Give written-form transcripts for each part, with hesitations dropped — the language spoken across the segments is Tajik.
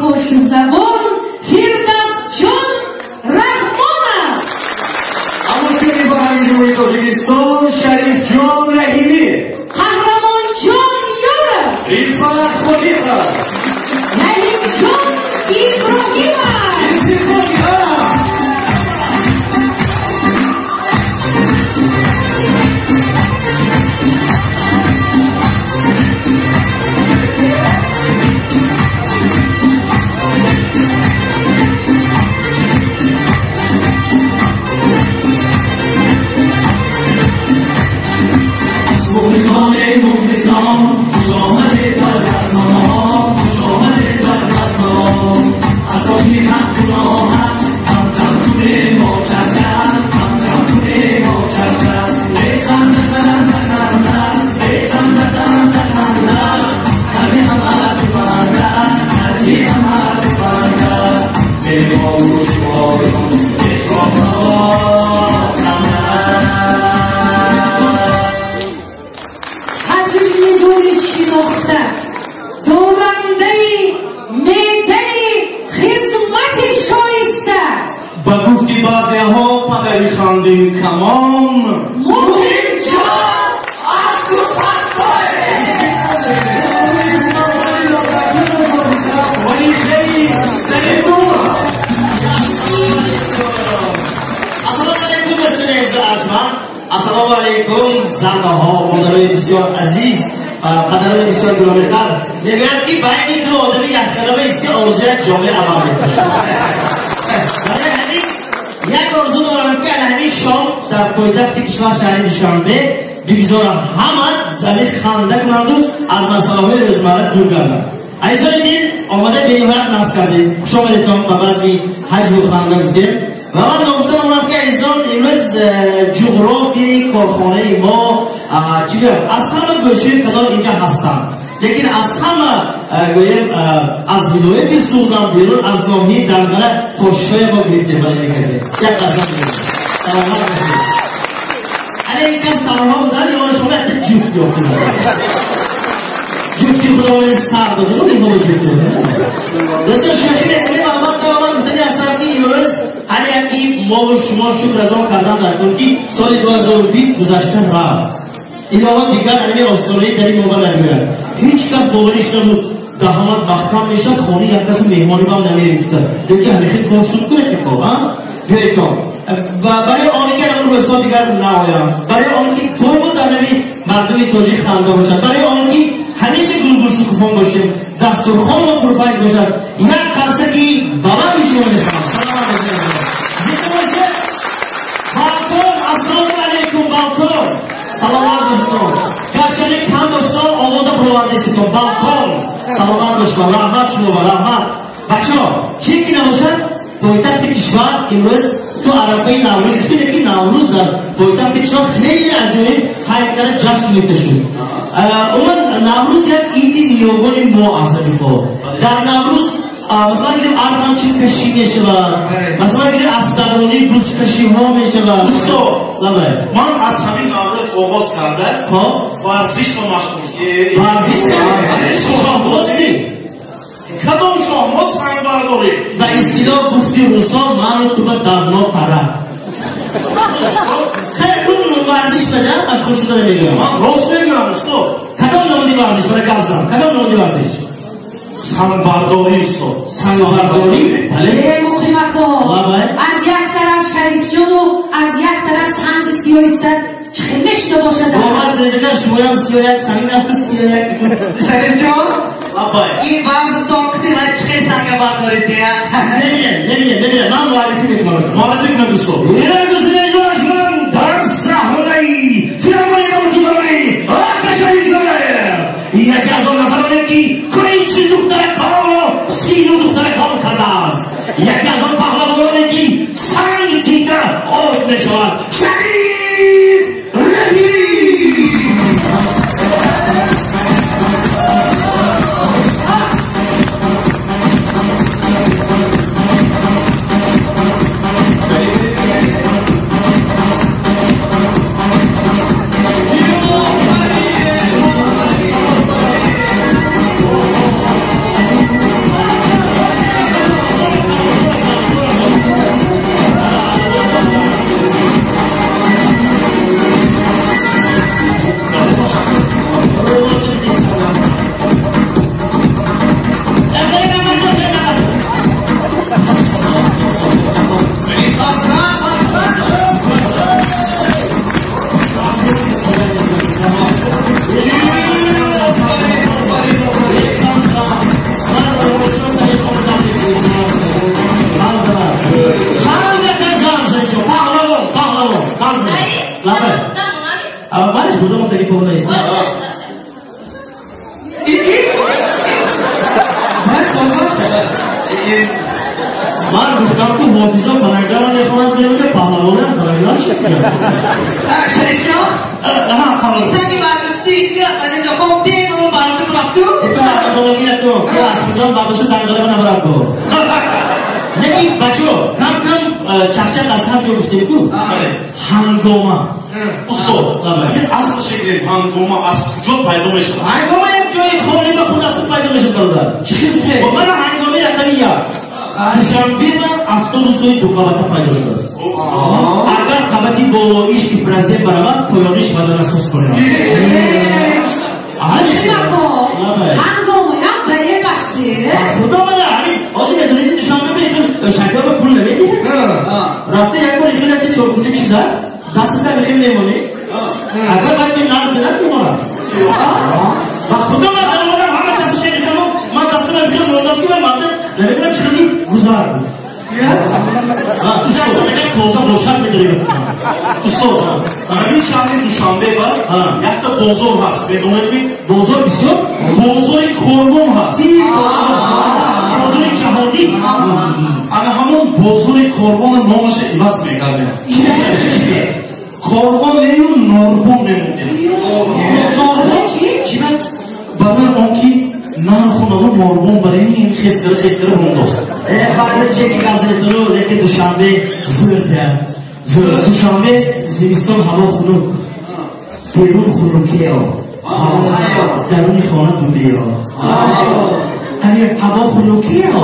Хушзабон Фирдавсҷон Раҳмонов. Аълочии фарҳанги Ҷумҳурии Тоҷикистон Шарифҷон Раҳимӣ. Қаҳрамонҷон Ёров. Рифат Холиқов. Раҳимҷон Иброҳимов. Истиқлол. Ассалому алайкум, занҳо, модарои бисёр азиз, падарои бисёр гиромиқадр. Мегӯянд, ки байни ду одами якхелава исти орзу як ҷомеа амал мекунад. Барои ҳамин як орзу дорам, ки ана ҳамин шом дар пойтахти кишвар, шаҳри Душанбе, бигзорам ҳама ҷамъи ханда кунанду аз масъалаҳои рӯзмарра дур гарданд. Азизони дил, омада бениҳоят наз кардем. Хуш омадедтон ба базми ҳаҷву ханда гуфтем. Ва ман ногуфта монам, ки азизон, имрӯз ҷуғрофияи корхонаи мо, чӣ гӯям, аз ҳама гӯшаи канор инҷа ҳастанд, лекин аз ҳама, гӯем, аз вилояти Суғдам берун, аз ноҳияи Данғара қошшоя мо гирифтем. Барои мекардем як лаҳза, саломат бошед. Ана ин кас танҳо будан ё шумо якта ҷуфт ёфтед? Ҷуфти худованд сар дода буд, инҳо ҷуфт. Дӯстон, шӯхӣ мекунем, албатта. Ва ман гуфтани ҳастам, ки имрӯз ҳар яки мову шумо шукр аз он кардан дар кун, ки соли 2020 гузашта рафт. Илова дигар ҳамин остонаи дари мо намеояд. Ҳеҷ кас бовариш набуд, даҳонат маҳкам мешавад, хонаи як касу меҳмонӣ бам намерифта, лекин ҳамин кор шуд ку, рафиқо. Биёедтон, ва барои он ки ҳамин рӯзҳо дигар наоянд, барои он ки доимо дар нави мардуми тоҷик ханда бошад, барои он ки ҳамеша гулгул шукуфон бошем, дастурхонмо пурфайз бошад, як қарсаки баланди шумо мехоҳам. Саломат бошед, зинда бошед. Балкон, ассалому алайкум, балкон, саломат бошедон. Гарчанде кам доштон, овоза баровардиститон. Балкон, саломат бошед, раҳмат шумо, раҳмат. Бачаҳо, чӣ ки набошад, пойтахти кишвар имрӯз ту арафаи Наврӯз гуфтем, ки Наврӯз дар пойтахти кишвар хеле аҷоиб ҳайкара ҷашн гирифта шуд. Умуман, Наврӯз як иди ниёгони мо аст, рафиқо. Дар Наврӯз, масалан гирем, арғамчинкашӣ мешавад, масалан гирем, аспдавонӣ, бузкашиҳо мешавад. Усто, ман аз ҳамин Наврӯз оғоз карда варзишро машғул. Варзиш, шоҳбозӣ? Кадом шоҳмот, сангбардорӣ. Ба истилоҳ гуфти русон, ману туба давно пора. Хайр, варзиш бада машғул шуда намегӯям. Ман рост мегӯям, усто. Кадом намуди варзиш? Бара гап зан, кадом намуди варзиш? Сангбардорӣ, усто. Сангбардорӣ, бале. Муқимако, аз як тараф Шарифҷону аз як тараф санги сиёҳиста, чӣ хел мешуда бошад? Бовар кунед, агар шумоям сиёяк, сангам сиёяк. Шарифҷон, ин вазнтон кути ва чӣ хел санга бардоред дея? Небинем, небинем, небинем, ман муаррифӣ мекунам. Муаррифӣ кунед, усто. Дӯстони, дар саҳнаи филармонияи давлатии барои Ака Шарифҷонаев, яке аз он нафароне, ки кӯчи духтаракҳоро сину духтаракҳо кардааст, яке аз он паҳлавононе, ки санг дида об мешавад, Шариф Раҳимӣ. Худо таги повода ист. Ман гуфтам ки ҳофизо фанаграма мехонад, мегӯяд паҳлавонам фанаграм чист? Шарифҷон, исани бардошти азизаком бемалол бардошта бурафту? Ту ҳаққадонагӣ накун, ту аз куҷон бардошта дангалама набарад бо. Лекин бачо, кам-кам чақчақ аз ҳар ҷо гуфтем ку? Ҳангома. Устод, ҳамин асл шекли ҳангома аз куҷо пайдо мешавад? Ҳангома як ҷои холи ба худ аз худ пайдо мешавад, бародар. Мана ҳангоми рақами як. Душанбе ва автобусҳои дуқабата пайдо шудааст. Агар қабати болоиш ки президент баравад, поёниш ваданасоз кунад. Ҳангомаям баре башти. Худо мана ҳамин ҳозир медонед ки Душанбе ба шакар ба пул намедиҳад. Рафта як бор ихел якта чоркунча чиза дастата мехел мемонӣ. Агар баъд нарз медад мемонад. Ба худо ман даромадам ҳама дасташа мехелам, ман дастама мехел мондам ки ман марда намедонам чӣ хеле гузар буд. Устод, агар тоза бошад медорем. Устод, ҳамин шаҳри Душанбе ба якта бозор ҳаст, медонед ми? Бозор бисёр? Бозори корвон ҳаст. Бозори ҷаҳонӣ. Ана ҳамон бозори корвона номаша иваз мекардем. Корвон нею норбон мемондем. Норбон чи? Чи ба? Барои он ки нарху наво норбон барои ин хескара хескара мондост. Барче ки газетро лекин Душанбе зӯрда. Зӯр. Душанбе зимистон ҳаво хунук. Берун хунукиё. Даруни хона дубиё. Ҳамин ҳаво хунукиё.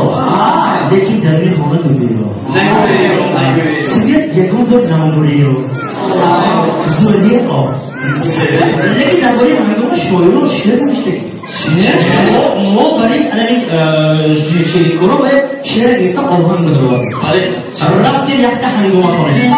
Лекин даруни хона дубиё. Свет ягон бор намомуриё. Зӯрдиё. Лекин дар бораи ҳангома шоирон шеър навиштагӣ. Мо барои ҳамин шерикоро бояд шеър гирифта оҳанг бидорем. Рафтем якта ҳангома хонем.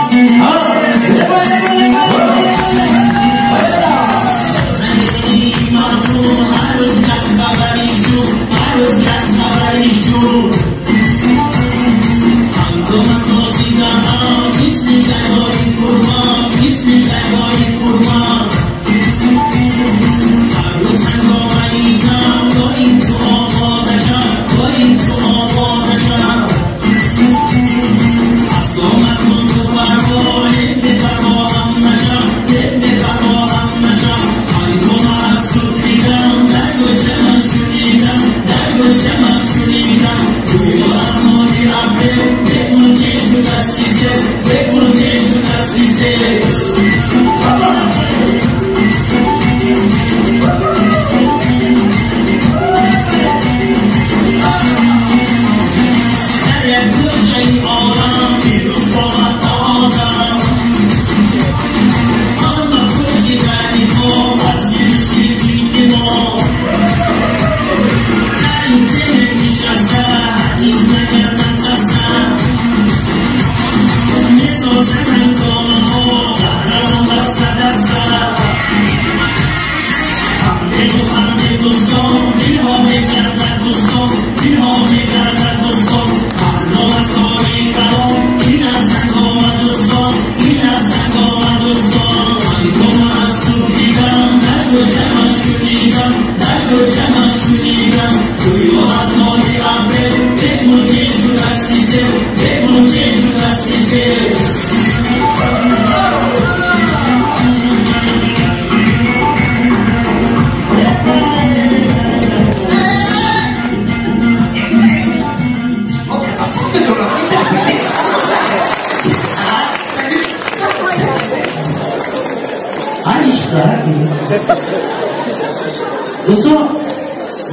Дӯстон,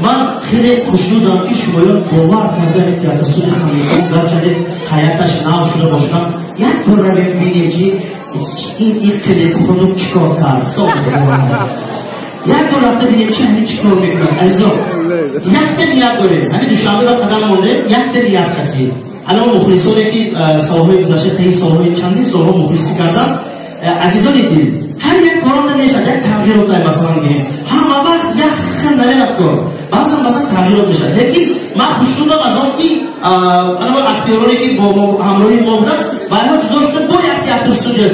ман хеле хушнудам ки шумоён бовар кардани театрсуди Хандикон гарчанде ҳаяташ нав шуда бошад, як бор равем бинем ки ин иқлим хунук чӣ кор кард. Як бор рафта бинем чи ҳамин чӣ кор мекунад. Азизон, якта ният дорем. Ҳамин Душанбе ба қадам мондем, якта ният қатӣ. Ана мухлисоне ки солҳои гузашта таи солҳои чандин солҳо мухлисӣ карданд, азизони дил, ҳар як корон намешавад, як тағйирот масалан гирем. Ҳама вақт як хел намерад кор. Баъзан масалан тағйирот мешавад. Лекин ман хушнудам аз он ки ана актёроне ки бо ҳамроҳи мо буданд, вайҳо ҷудо шуда бо як театр студия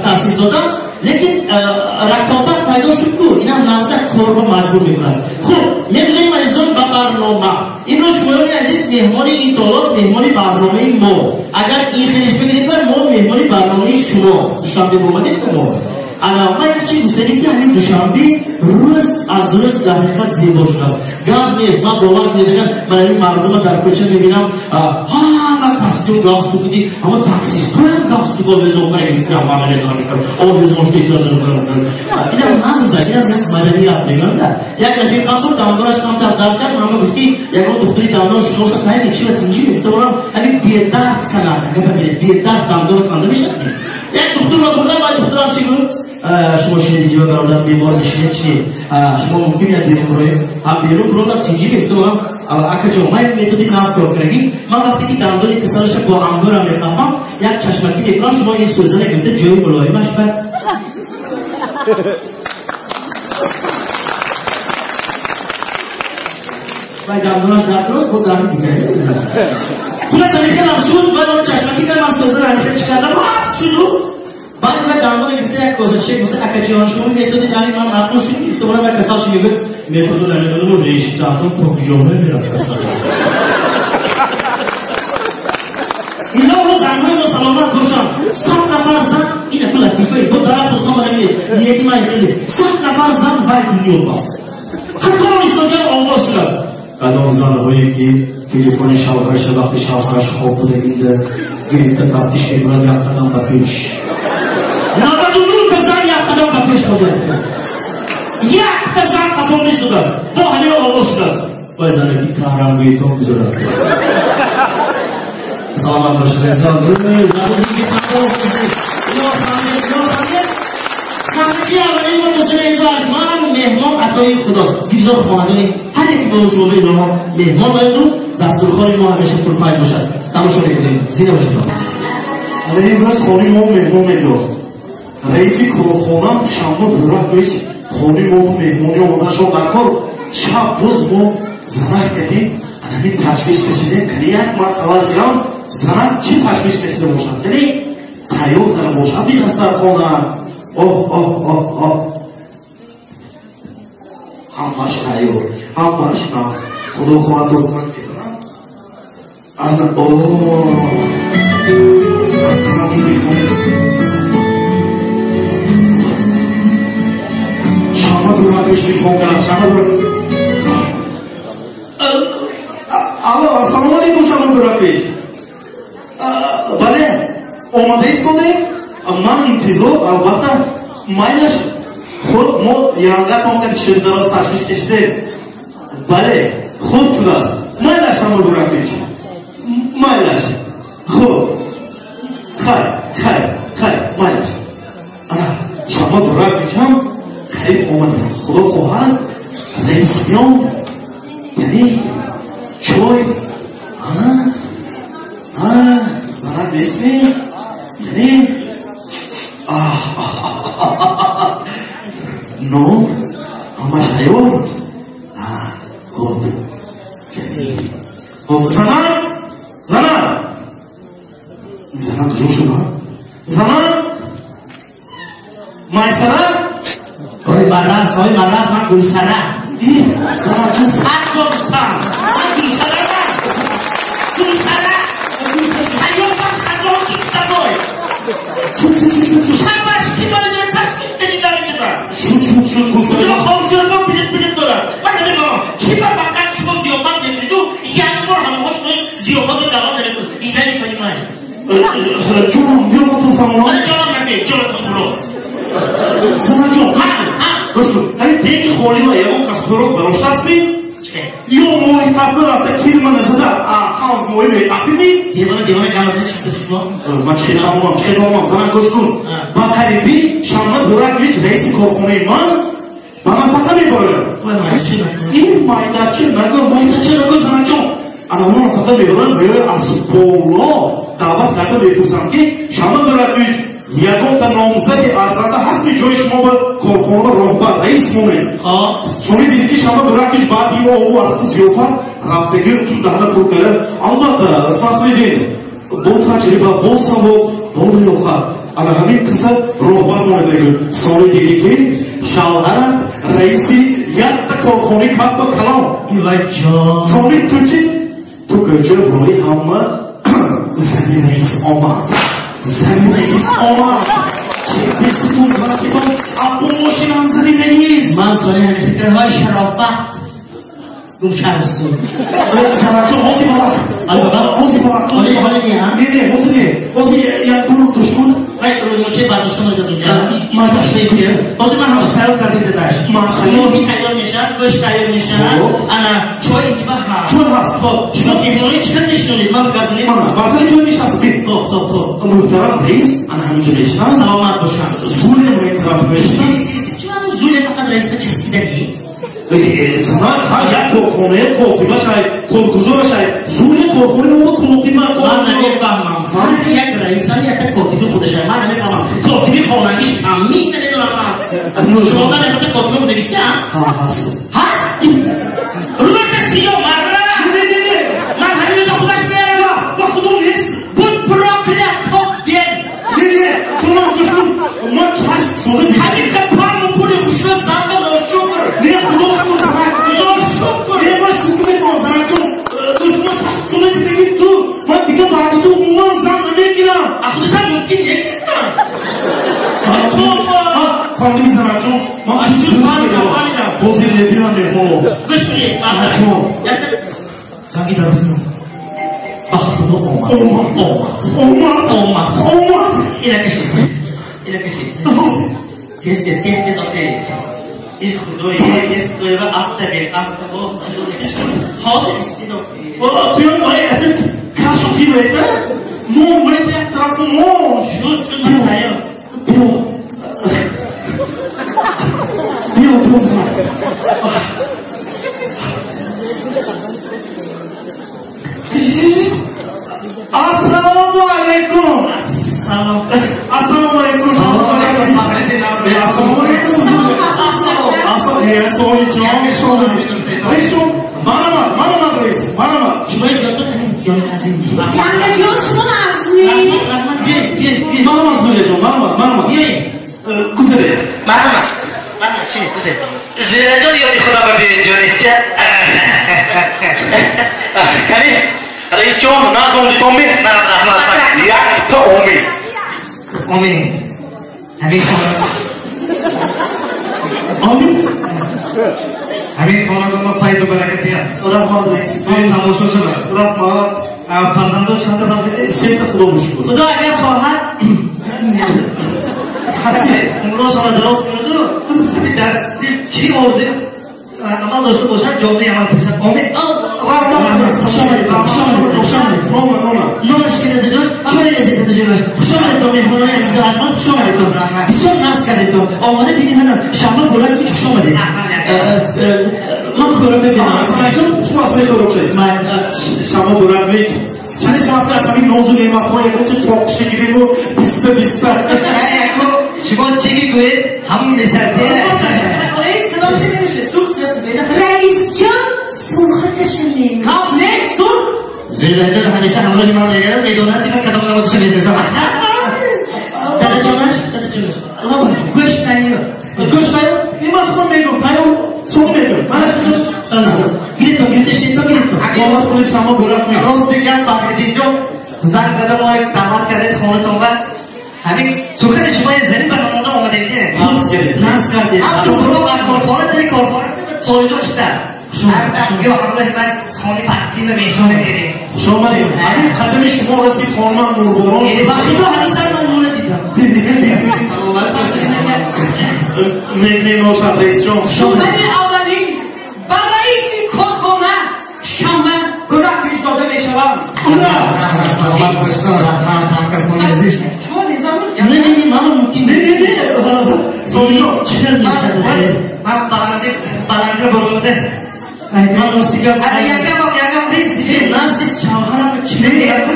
таъсис доданд, лекин рақобат кор ба маҷбур мекунад. Хуб, мегузорем азизон ба барнома. Имрӯз шумоёни азиз меҳмони ин толор, меҳмони барномаи мо. Агар ин хелиш бигирем, мо меҳмони барномаи шумо. Душанбе омадем мо. Ана ман як чиз гуфтанӣ ки ҳамин Душанбе рӯз аз рӯз дар ҳақиқат зебо шудааст. Гап нест, ман бовар намекунам, ман ҳамин мардума дар кӯча мебинам, ҳама костюм галстук ди, ҳама таксистҳоям галстук овезон карда, ман намедонам, овезон шуда истодааст. Инам нағзда, инам як маданият мегӯям да. Як рафиқам буд, дандонаш камтар даст кард, ман гуфт ки ягон духтури дандон шиноса таъин чи ва тинҷи гуфта борам, ҳамин бедард канад, гапа бинед, бедард дандон канда мешавад. Як духтурро бурдам, вай духтурам чӣ гуфт? Шумо шинед ҷиба бародар, бемор нишинед чи? Шумо мумкин як берун роед? Ҳа, берун бурдам, тинҷи гуфта борам, акаҷон, ман як методи нав кор кардагӣ. Ман вақте ки дандони писараша бо анбурам меқапам, як чашмакӣ мекунам, шумо ин сӯзана гирифта ҷои мулоимаш ба вай дандонаш дард рост, бо дарди дигаре. Хулоса мехелам шуд, вай ман чашмакӣ кард, ман сӯзана ҳамихел чӣ кардам, шуду. Баъд вай дандона гирифта як козаче гуфта, акаҷон, шумо методи нави ман маъқул шуд, гуфта вай касал чӣ мегӯяд? Методу намедонам, реши дандон то куҷо мерафт. Илоҳо занҳои мо саломат бошанд. 100 нафар зан, ин аку латифае, бо дараб то мана нияти ман хеле. 100 нафар зан вай дунё ба. Қатор истодиан овоз шудааст. Кадом занҳое ки телефони шавҳараша вақти шавҳараш хоб буда инда гирифта тафтиш мекунад, як қадам ба пеш. 99 та зан як қадам ба пеш буда. Якта зан қафо нестудааст. Бо ҳамин овоз шудааст. Вай занаки таҳрангӯитон гузорад. Саломат бошед, азизон. Саҳначи аввалин мо дӯстони азиз арҷманд меҳмон атои худост. Бигзор хонадони ҳар яке бо шумо инҳо меҳмон бояду дастурхони мо ҳамеша пурфайз бошад. Тамошо мекунем. Зинда бошед. Ана имрӯз хонаи мо меҳмон меояд. Раиси корхона шанбе Буракович хонаи мо меҳмонӣ омаданашон дар кор. Шаб рӯз мо занак кардем, ҳамин ташвиш кашидем. Кани як мард хабар гирам, занак чӣ ташвиш кашида бошад? Кани тайёр карда бошад ин дастархона. Оҳ, оҳ, оҳ, оҳ. Ҳамаш тайёр, ҳамаш наст. Худо хоҳад то занак мезанад. Ана, оҳ. Занги телефон. Шанбе Буракович телефон кард. Шанбе Буракович. Алло, ассалому алайкум, Шанбе Буракович. Бале, омада истодем. Ман интизор, албатта, майлаш худ мо янгатон кад ширдароз ташвиш кашидем. Бале, хуб шудааст. Майлаш, Шанбе Буракович. Майлаш. Хуб. Хайр, хайр, хайр, майлаш. Ана, Шанбе Буракович ҳам қариб омаданд. Худо хоҳад, раис миён, яъне чой, занак нестме, яъне нон ҳамаш тайёр. Хуб, занак, занак, занак куҷо шуд? Занак, Майсара. Ой баррас, ой баррас, ман Гулсара. Занак чун сад бор гуфтам, ман Гулсара, Гулсара. Ҳаётам хазон шуд тобой. Шуд, шуд, шуд, шуд. Шабаш ки барои ташвиш дадӣ дар инҷо? Шуд, шуд, шуд, Гулсара. Ё хобшӯрбо билет билет дорад. Ман намефаҳмам, чӣ ба фақат шумо зиёфат мекуниду як бор ҳамаҳо шумо зиёфатро давом намекунед. Я не понимаю. Ҷонам, биё мо ту фаҳмонам. Мана ҷонам набе, ҷонатон буро. Занаҷон, гӯш кун, ҳамин деги холӣ ва ягон кас хӯрок бароштаастми? Ё моҳи қабл рафта кирма назада, ҳавз моҳи меқапидӣ? Девона, девона, гап назанед, чӣ гуфтед шумо? Ман чӣ фаҳмонам, чӣ фаҳмонам? Занак, гӯш кун, ба қарибӣ Шанбе Буракович раиси корхонаи ман ба нафақа мебарад. Ин майдача нагӯ, майдача нагӯ, занаҷон. Ана ҳамон нафақа мебарад, ва ё аз боло даъват карда мепурсам ки Шанбе Буракович ягонта номзади арзанда ҳастми ҷои шумо ба корхона роҳбар раис монед. Сони дидӣ ки Шанбе Буракович баъди ин обу арху зиёфат рафтагӣ ту даҳна пур карда. Албатта, Фахриддин бо таҷриба, бо савоб, бо лиёқат ана ҳамин қисса роҳбар монед. Мегӯ сони дидӣ ки шавҳарат раиси Якта корхонаи каппа калон. Ивай ҷон. Сони ту чи? Ту кӯча барои ҳама зани раис омад. Зани раис омад. Чепеситон вақтитон або мошинам зани раис. Ман сони ҳамеша фикрҳои шарофат. Гум шарсу. Санатҷон, ҳозир ба вақт. Ҳозир ба вақт. Ҳоле не, ҳа? Не, не, ҳозир не. Ҳозир як гурӯҳ гӯш кун. Вай, рӯймочаи бардошта омадаз унҷа. Ман бошта ҳозир ман ҳамаша тайёр кардем дадаш. Моҳӣ тайёр мешавад, гӯшт тайёр мешавад. Ана чой инҷиба ҳаст. Чой ҳаст. Хоб, шумо меҳмонӣ чӣ қадр нишинонед? Ман газонем. Мана, баъзани чой нишаст. Хоб, хоб, хоб. Муҳтарам раис ана ҳаминҷа мешинад. Саломат бошам. Зуле мо ин тараф мешинад. Зуле фақат раисба часпиданӣ? Санак, ҳа, як корхонаи котиба шай, коргузора шай. Зуле корхонаи мо котиба. Ман намефаҳмам. Ҳар як раисани якта котиби худашай. Ман намефаҳмам. Котиби хонагиш ҳамин намедонам ман. Шумо намехоҳед котиба будагист, ҳа? Ҳа, ҳаст. Ҳаст? Рӯта сиё марра! Не, не, не. Ман ҳамин рӯза худаш меарам. Ба худо нест. Буд прокляток ден. Не, не, чунон гӯш кун. Ман чашм шуда дидам. Ҳамин ка парму пули хушрӯ занга ношукр. Не, худо шукр, занак. Ношукр. Не, ман шукр мекунам, занакҷон. Гӯш кун, ман чашм шуда дидагӣ ту. Ман дига баъди ту умуман зан намегирам. А худашам мумкин негирифтам. Тоба! Фаҳмидӣ, занакҷон? Ман Шуд, фаҳмидам, фаҳмидам. Ҳозир мебинам меҳмонро. Гӯш кунед, Занакҷон. Якта занги дарофтам. Ба худо омад. Омад. Омад. Омад. Омад. Омад. Ина кашид. Ина кашид. Тез, тез, тез, тез, окей. Эй худоё, эй худоё, ва афта бер, афта бо. Ҳозир истидо. Туям вай кашу килета? Мо вай як тарафу мо. Шуд, шуд, ман тайёр. Биё. Биё, биё, занак. Ассалому алайкум. Ассалом. Ассалому алайкум. Ассалому алайкум. Ассалому алайкум. Раисҷон, марамад, марамад, раис, марамад. Шумо ҷотон ҳамин азим. Янгаҷон, шумо азми. Раҳмат, биёед, биёед, биёед. Марамад, Зулеҷон, марамад, марамад. Биёед. Гузаред. Марамад. Марамад, шинед, гузаред. Зулеҷон, ёди худо ба биёед, ҷонишча. Кани, раисҷон, назондитон ми? Раҳмат. Якта омин. Омин. Ҳамин Омин. Ҳамин хонадонро файзу баракат диҳад. Раҳмат, раис. Ой, тамошо шуда. Раҳмат. Фарзандо чанда бардиде? Сета, худо бишукр. Худо агар хоҳад, Ҳасиб. умросонро дароз кунаду дар дил чӣ орзу амал дошта бошад, ҷомеи амал пӯшад. Омин. Раҳмат. Хуш омадед, хуш омадед, хуш омадед. Нома, нома. Номаш ки дадаҷон, чой резед, дадаҷонаш. Хуш омадед, то меҳмонони азизу арҷманд, хуш омадед. Бисёр наз кардед, то омода бинед ҳана Шаҳло Буракович, хуш омадед. Ман хӯрок бибинам. Санакҷон, шумо аз мехӯрок шавед. Шаҳло Буракович, чанд шаб аз ҳамин нозу неъматҳо ягон чиз тоқиша гирему биста биста. Шумо чӣ гӯед, ҳамон мешавад. Раис кадомша менишед? Сурх сиёси беда. Раисҷон, сурхаташа менишед. Ҳа, не, сурх. Зулеҷон ҳамеша ҳамроҳи ман мегардад, медонад ки ман кадом намозша мешинасам. Дадаҷонаш, дадаҷонаш. Гӯшт тайёр. Гӯшт тайёр? Не, ман худам мегӯям, тайёр, сон мегӯям. Манаш куҷост? Гирифто, гирифто, шинито, гирифто. Бовар кунед, Шаҳло Буракович. Рости гап, Фахриддинҷон, занг зада мо даъват кардед хонатон ва ҳамин сухани шумо зани ба намонда омадем. Наз кардед. Наз кардед. Ҳамчун хӯрок аз корхона дари корхона солиҷон шида. Ё ҳамроҳи ман хони Фахриддин ба меҳмон мерем. Хуш омадед. Ҳамин қадами шумо расид, хонумам нурборон шуд. Ба худо ҳамин сар ман нура дидам. Саломат бошед. Меҳмон раисҷон. Сухани аввалин ба раиси корхона Шама Буракович дода мешавам. Ура! Саломат бошед, раҳмат, ҳамкасбони азиз. Чумо низом? Не, не, не, мама мумкин. Не, не, не. Солиҷон, Чӣ хел мешавад? Ман баланди баландро бурда. Ман рости гап. Янгам, янгам, рез. Назди шавҳарам чӣ?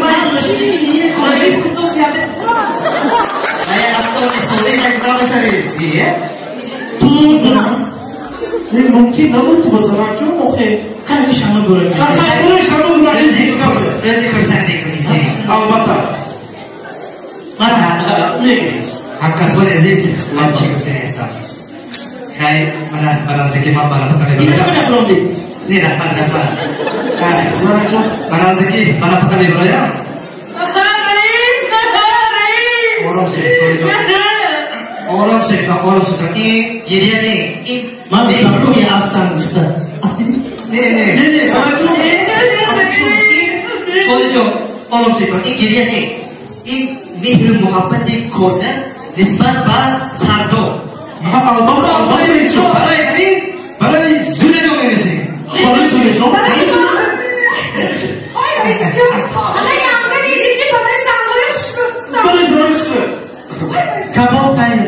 Ман рости не. Раис кутос яде. Ай, автони соли як набошавед. Ие? Ту Не, мумкин набуд ту ба занакҷон охе. Ҳамин Шаҳло Буракович. Ҳа, Шаҳло Буракович. Рӯзи хурсандӣ кунед. Албатта. Марҳабо. Мегирем. ҳамкасбони азиз, ман чӣ гуфтанӣ ҳастам? Хай, мана ба наздики ман ба нафақа Ина мебароям. чӣ нахӯрондӣ? Не, раҳмат, раҳмат. Занакҷон. Ба наздики ба нафақа мебароям. Раис, раис. Ором шавед, Солиҷон. Ором шавед, ором шавед. Ин гиря не, ин Ман гуфтам, ки афтам гуфта. Афтидӣ? Не, не. Не, не, занакҷон. Ин Солиҷон, ором шавед. Ин гиря не. Ин меҳру муҳаббати коргар нисбат ба сардор. Албатта, албатта, раисҷон. Барои ҳамин, барои Зулеҷон менависем. Барои Зулеҷон. Барои шумо. Ой, раисҷон. Ана янга дидем ки барои занҳои хушрӯ. Барои занои хушрӯ. Кабоб тайёр.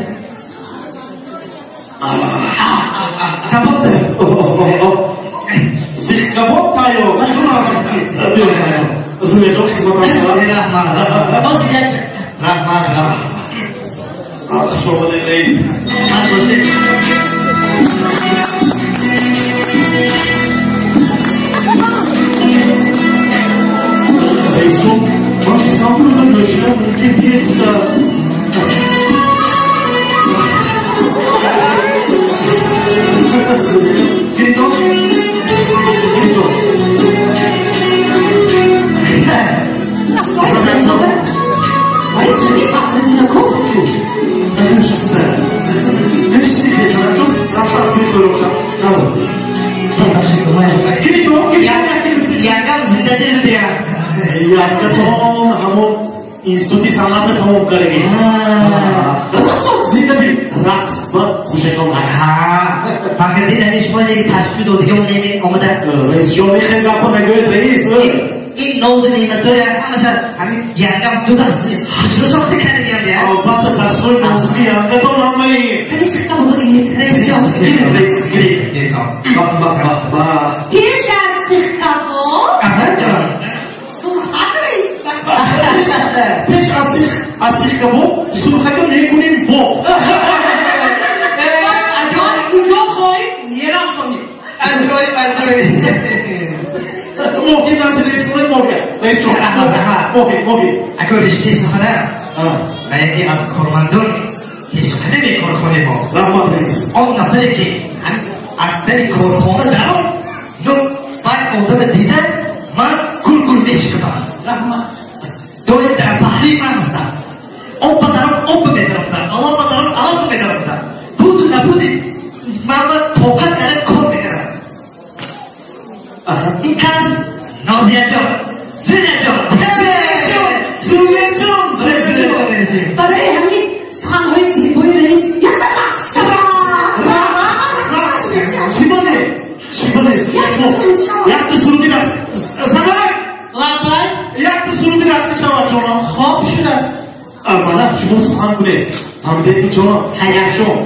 Кабоб тайёр. Сихкабоб тайёр. Зулеҷон, хизматам. Раҳмат, Боз як раҳмат, раҳмат. Хуш омадед, раис. Хуш бошед. Раисҷон, ман гуфтам, ки нӯшидан мумкин дие гуфта. Гиритон? Гиритон. Ой, Зули, Фахриддин ку? Янгам зиндадил будия. Яктатон ҳамон институти санъата тамом кардаги. Зиндадил рақс ба хушашон. Фахриддин ами шумо неги ташкил додига неми омада. Раисҷон, мехел гапа нагӯед, раис. Ин нозу неъматҳоя ҳамаша ҳамин янгам ду даст хушрӯ сохта кардагиам я. Албатта, дастҳои нозуки янгатон ҳамаи. Ҳамин сихкабоб гиред, раисҷон. Гиред, раис, гиред. Бах, бах, бах, бах. Пеш аз сихкабоб Аҳа. сурхак, раис. Пеш аз сих аз сихкабоб сурхака мекунем боб. Ман куҷо хоҳӣ, мерам сони. Аҷоиб, аҷоиб. Моҳи наси раис кунед, моҳи. Раисҷон, моҳи, моҳи. Ако риштаи сухана ва яке аз кормандони пешқадами корхонаи мо. Раҳмат, раис. Он нафаре ки аз дари корхона даром, ну вай одама дида, ман гул-гул мешикам. Раҳмат. Доим дар паҳлӯи ман ҳастам. Об ба даром об медаромдам, аввал ба даром аввал медаромдам. Буду набуди ман ба тоқат карда кор мекардам. Ин кас Нозияҷон, Зулияҷон, Зулияҷон, Зулияҷон. Барои ҳамин суханҳои зебои раис якта рақс шавад. Чӣ бале? Чӣ бале? Якта суруди рақс. Занак! Лаббай. Якта суруди рақсӣ шавад, ҷонам. Хоб шудааст. Мана шумо сухан кунед. Ҳамдеки ҷонам. Ҳаяшон.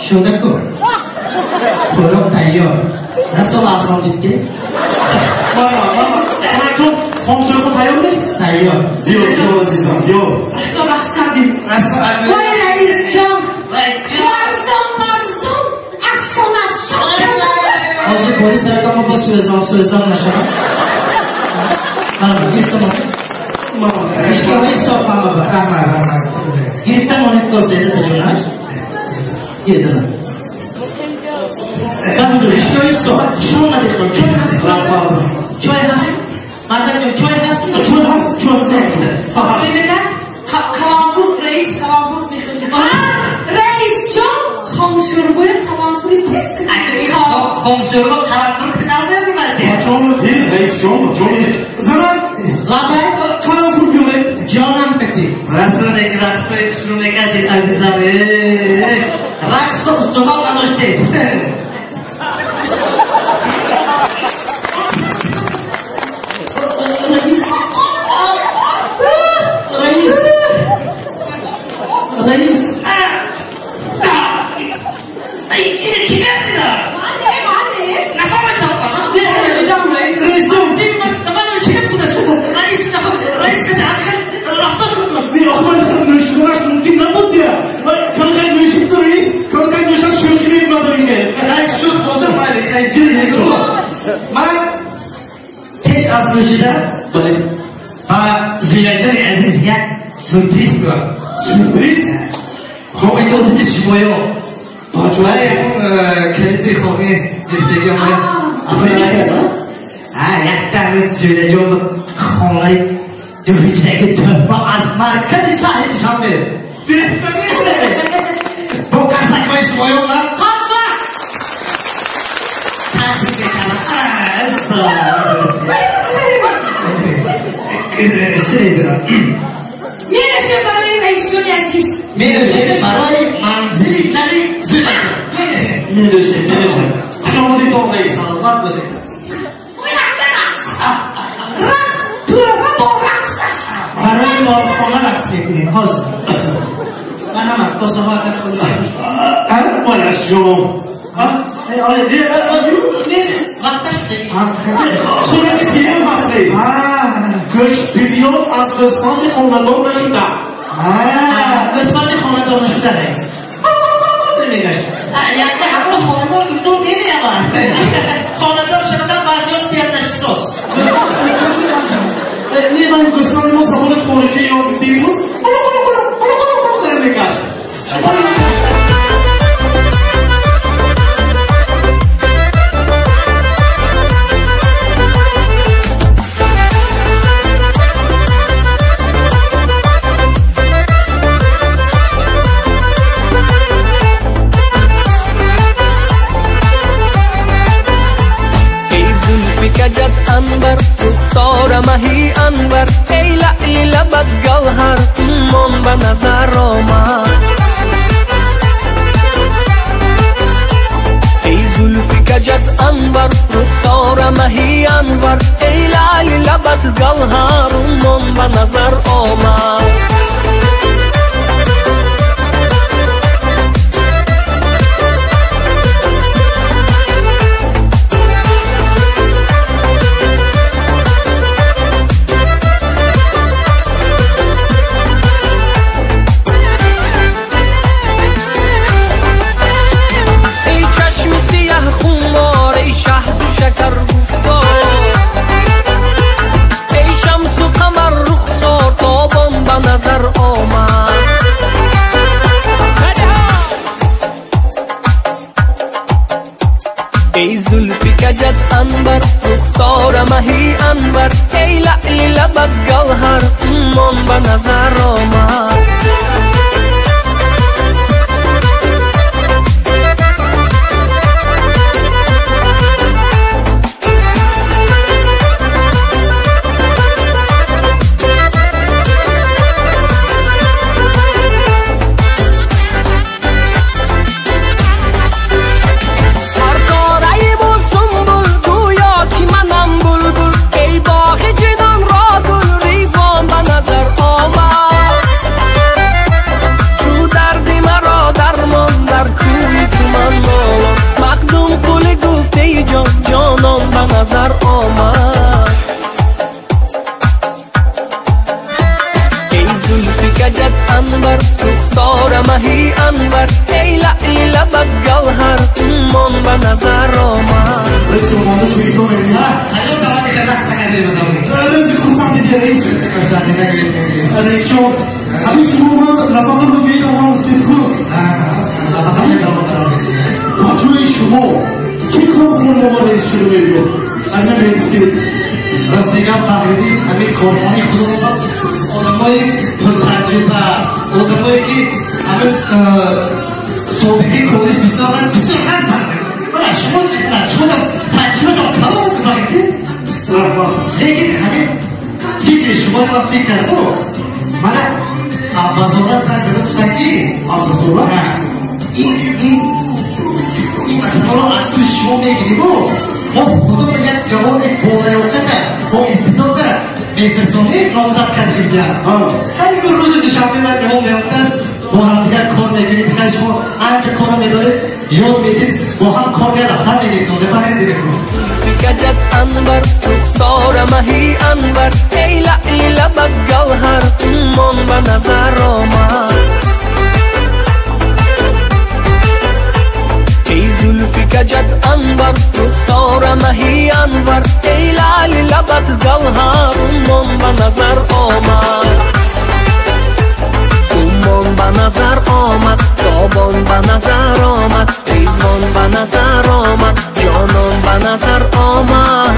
Кушода ку. Хӯрок тайёр. Расо арзон дид ки. Мама, мама, Санакҷон, хомшӯрбо тайёр ме? Тайёр. Биё, биё, азизам, биё. Расо рақс кардем. Расо Вой, раисҷон, арзон арзон, афшон афшон. Ҳозир бори саратон бо сӯзон сӯзон нашавад. Мама, гирифта монед. Мама, Ишкиҳои соф, мама, раҳмат. Гирифта монед коседа таҷонаш. Гирифта. Ба ҳузур, ишкиҳои соф. Хуш омадедтон. Чой ҳаст? Раҳмат. Чой ҳаст? Мардакҷон, чой ҳаст? Чой ҳаст, чой ҳаст, Санакҷон. Ҳаст. Мебинам, каламбур, раис каламбур мехӯрд. Раисҷон, хомшӯрбои калампури тез кунед. Хомшӯрбо қаламфур кунад. Бачаҳоро дид, раисҷон, бачаҳоро дид. Занак, Лабай. Қаламфур биёред. Ҷонам кати. Расонек рақсои хушрӯ мекардед, азизам. Рақсо устувор надоштед. Раис. Раис. Раис. Ин чӣ кардида? Маҳалле, маҳалле. Нафаҳмидам. Дидам, раис. Раисҷон, Раис раис рафтор кун. Не, охир нӯшиданаш мумкин набуд дия. Камакак нӯшид, раис, камакак нӯшад, шӯхӣ мекунад мехе. Раис шуд бошад, майли, ман пеш аз нӯшида Бале. ба Зулайҷони азиз як сюрприз дорам. Сюрприз? Хоб, иҷозати шумоё. Бачаҳо. Вале калиди хони гирифтагӣ омада. Якта Зулайҷон хонаи дуҳиҷраги тӯҳфа аз маркази шаҳри Душанбе. Беҳтарин. Бо қарсакҳои шумоё ман Қарса. таъсир мекардам. Шунидам. Менӯшем барои раисҷони азиз. Менӯшем барои манзили нави Зулайҷон. Менӯшем. Менӯшем, менӯшем. Хуш омадед, раис. Саломат бошед. Оянда рақс. Рақс, тӯҳфа бо рақсаш. Барои молхона рақс мекунем. Ҳозир. Марҳамат, косаҳо агар холӣ. Мояш ҷон. Оре, не, не, вақташ шуда. Хӯроки сеюм ҳаст, раис. Гӯшт бирён аз гӯсфанди хонадор нашуда. Гӯсфанди хонадор нашуда, раис. Мегашт. Якта ҳамон хонадор гуфтум намеявад. Хонадор шавадан баъзеҳо сернашисоз. Не, ман гӯсфанди мо забони хориҷӣ ёд гуфтем. Мегашт. Эй зулфи каҷат анвар, рухсора маҳи анвар, эй лаъли лабат гавҳар, уммон ба назар омад. Эй зулфи каҷат анвар, рухсора маҳи анвар, эй лаъли лабат гавҳар, уммон ба назар омад. Эй чашми сияҳ хумор, эй шаҳду шакар гуфтор, эй шамсу қамар рухсор, тобон ба назар омад. Эй зулфи каҷат анвар, рухсора маҳи анвар, эй лаъли лабат гавҳар, уммон ба назар омад. Ҳар тораи бу сумбул, гӯё ки манам булбул, эй боғи ҷинонро гул, ризвон ба назар омад. ба назар омад. Раиси омода шуд, рӯзи хурсандӣ раис. Раисҷон, ҳамин шумо нафақа мегӯед, омадам сиркун. Ба ҷои шумо ки корхона мо раис шуд мебиёд? Ана мегуфтед. Рости гап Фахриддин, ҳамин корхонаи худамон одамои пуртаҷриба, одамое ки ҳамин собиқаи кориш бисёр бисёр ҳастанд. Мана шумо шумо таҷриба дор калом аст Фахриддин. Лекин ҳамин фикри шумо ман фикр кардам, мана вазорат занг зада гуфтанд ки аз вазорат ин масъаларо аз тӯи шумо мегириму мо худо як ҷавони болаёқата бо истидод мефирсонем, номзад кардем. Хеле ку рӯзи душанбе ман ҷавон меомадааст, бо ҳамдигар кор мекунед, хеле шумо анча корро медоред, ёд медид, бо ҳам кор рафтан мегиред. Каҷат анвар, рухсора маҳи анвар, эй лаъли лабат гавҳар, уммон ба назар омад. Эй зулфи каҷат анвар, рухсора маҳи анвар, эй лаъли лабат гавҳар, уммон ба назар омад. Уммон ба назар омад, тобон ба назар омад, ризвон ба назар омад, ҷонон ба назар омад.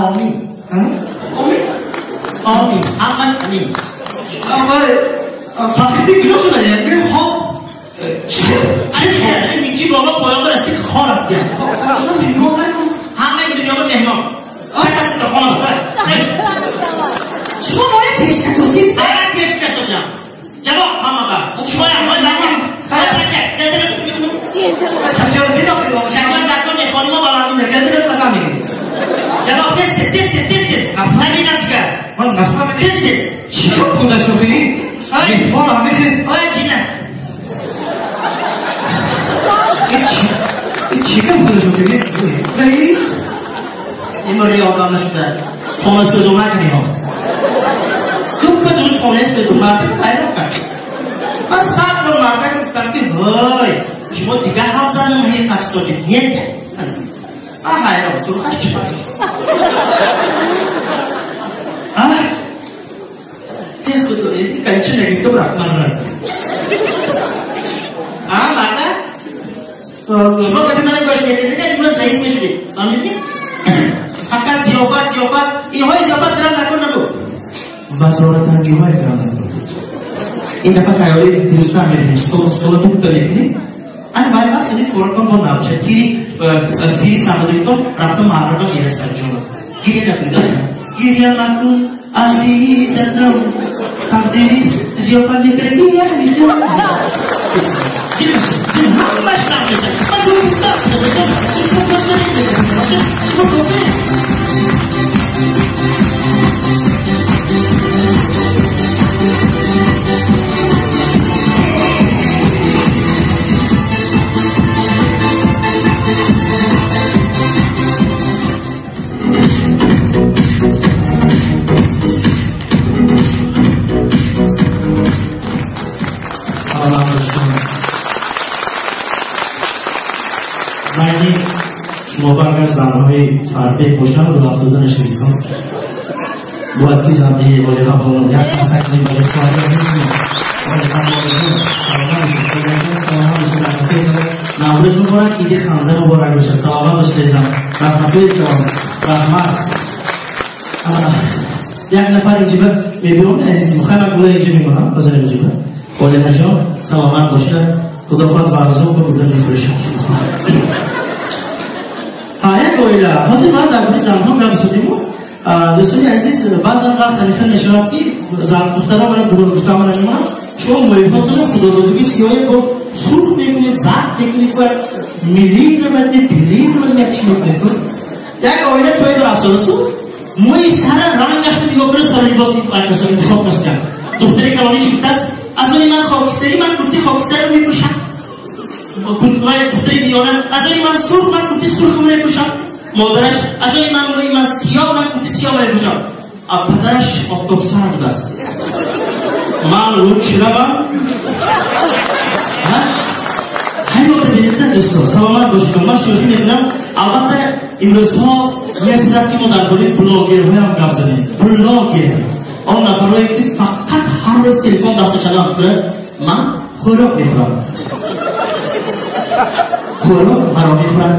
Омин. Омин. Омин. Ҳамаш амин. Фахриддин куҷо шуда? Хоб. Ҳеҷи бобо поён барасти хор рафтия. Ҳамаи дунё ба меҳмон. Шумо моя пешкатосид? Ая пешкасодям. Ҷавоб ҳама ба. Шумоям ой баба. Шакар дакор мехонӣ мо баландӣ накард, қасам мегиред. Ҷавоб тез тез тез тез тез тез. Наминам дигар. Ман нафаҳмидам. Тез тез. Чӣ кор худа шофирӣ? Ой, мола ҳамихе. Ой чина. Чӣ кор худа шофирӣ? Раис. Имрӯз одам нашуда. Хона сӯзона кунӣ. Туппа дуруст хона сӯзон мардак пайрав кард. Ман сад бор мардак гуфтам ки ҳой, шумо дигар ҳавзану маҳи қафсодед, нет. Ман ҳайрон, сурхаш чӣ баш? Тез худо, калича нагирифта рафт ман рафт. Мардак? Шумо гапи мана гӯш медед, дигар имрӯз раис мешудед. Фаҳмидед? Фақат зиёфат, зиёфат, инҳои зиёфат диран дар кор набуд. Вазоратангиҳое диран дар кор буд. Ин дафъа тайёрии дирустар мебинем, стола дукта мекунем. Ана вай вақт суни коротон бо навча, тири сандалитон рафта маҳраба мерасад ҷона. Гиря накун, гиря накун, азизакам, тақдири зиёфат мекунад, гиря мекунад. Ҳамаш намешад. Шумо агар занҳои фарбеҳ бошанд, рӯ афтода нашавед. Бояд ки занҳои олиҳа болон як қасак барои Наврӯз муборак, иди ханда муборак бошад. Саломат бошед, зан. Раҳматои калом. Раҳмат. Як нафар инҷиба мебиём, азизи мухай ман гула инҷа мемонам, бозор инҷиба. Олиҳаҷон, саломат бошед. Худо хоҳад варзон ба будан мефурӯшад. Як оила. Ҳозир ман дар бораи занҳо гап задиму. Дӯстони азиз, баъзан вақт ҳамеша мешавад ки духтарон мана духтар мана мемонанд, шумо мӯйҳотонро худододагӣ сиёҳе бо сурх мекунед, зард мекунед, бояд миллӣ равад, мепилӣ равад, як чӣ мекунед. Як оила тӯй барафсорасту, мӯи сара рангашро нигоҳ кунед, сара либос интихоб карданд. Духтари калонӣ чӣ гуфтааст? Аз они ман хокистарӣ, ман курти хокистариро мепӯшам. Духтари миёна, аз они ман сурх, ман курти сурхро мепӯшам. Модараш, аз они ман мӯи ман сиёҳ, ман курти сиёҳ мепӯшам. А падараш офтобсар будааст. Ман лучше равам. Дӯстон, саломат бошед. Ман шӯхӣ мекунам. Албатта, имрӯзҳо месизад, ки мо дар бораи блогерҳоям гап занем. Блогер он нафарое, ки фақат ҳар рӯз телефон дасташона кунад: ман хӯрок мехӯрам, хӯрок маро мехӯрад.